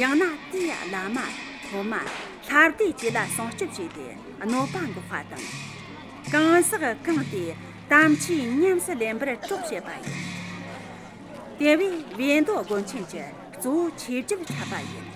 ཡང་ན་དེའི་བླ་མ། སློབ་མ། ལྷ་སྡེ་བཅས་ལ་སྲུང་སྐྱོབ་བྱས་ཏེ་གནོད་པ་འགོག་པ་དང་། གང་ཟག་གང་དེ་དམ་ཆོས་ཉམས་སུ་ལེན་པར་གྲོགས་བྱེད་པ་ཡིན། དེ་བས་བིས་མདོ་དགོན་ཆེན་གྱི་གཙོ་བོ་ཆོས་རྒྱལ་འཁྲབ་པ་ཡིན།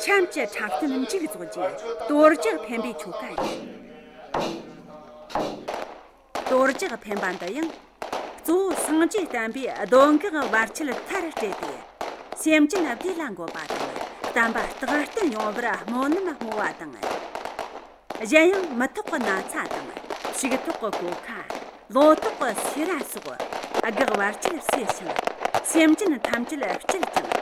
འཆམ་གྱི་འཁྲབ་སྟོན་མཇུག་རྫོགས་རྗེས་གཏོར་རྒྱག་འཕེན་པའི་ཆོ་ག་ཡིན། གཏོར་རྒྱག་འཕེན་པ་འདི་ཡང་གཙོ་བོ་སངས་རྒྱས་བསྟན་པའི་གདོན་བགེགས་བར་ཆད་མཐར་བསྐྲད་དེ། སེམས་ཅན་བདེ་ལ་འགོད་པ་དང་བསྟན་པ་རྟག་བརྟན་ཡོང་བར་སྨོན་ལམ་བསྔོ་བ་དང་། གཞན་ཡང་མི་ཐོག་གི་ན་ཚ་དང་ཕྱུགས་ཐོག་གི་གོད་ཁ། ལོ་ཏོག་གི་སེ་ར་སོགས་བགེགས་བར་ཆད་སེལ་ཞིང་། སེམས་ཅན་ཐམས་ཅད་སྐྱིད་ཅིང་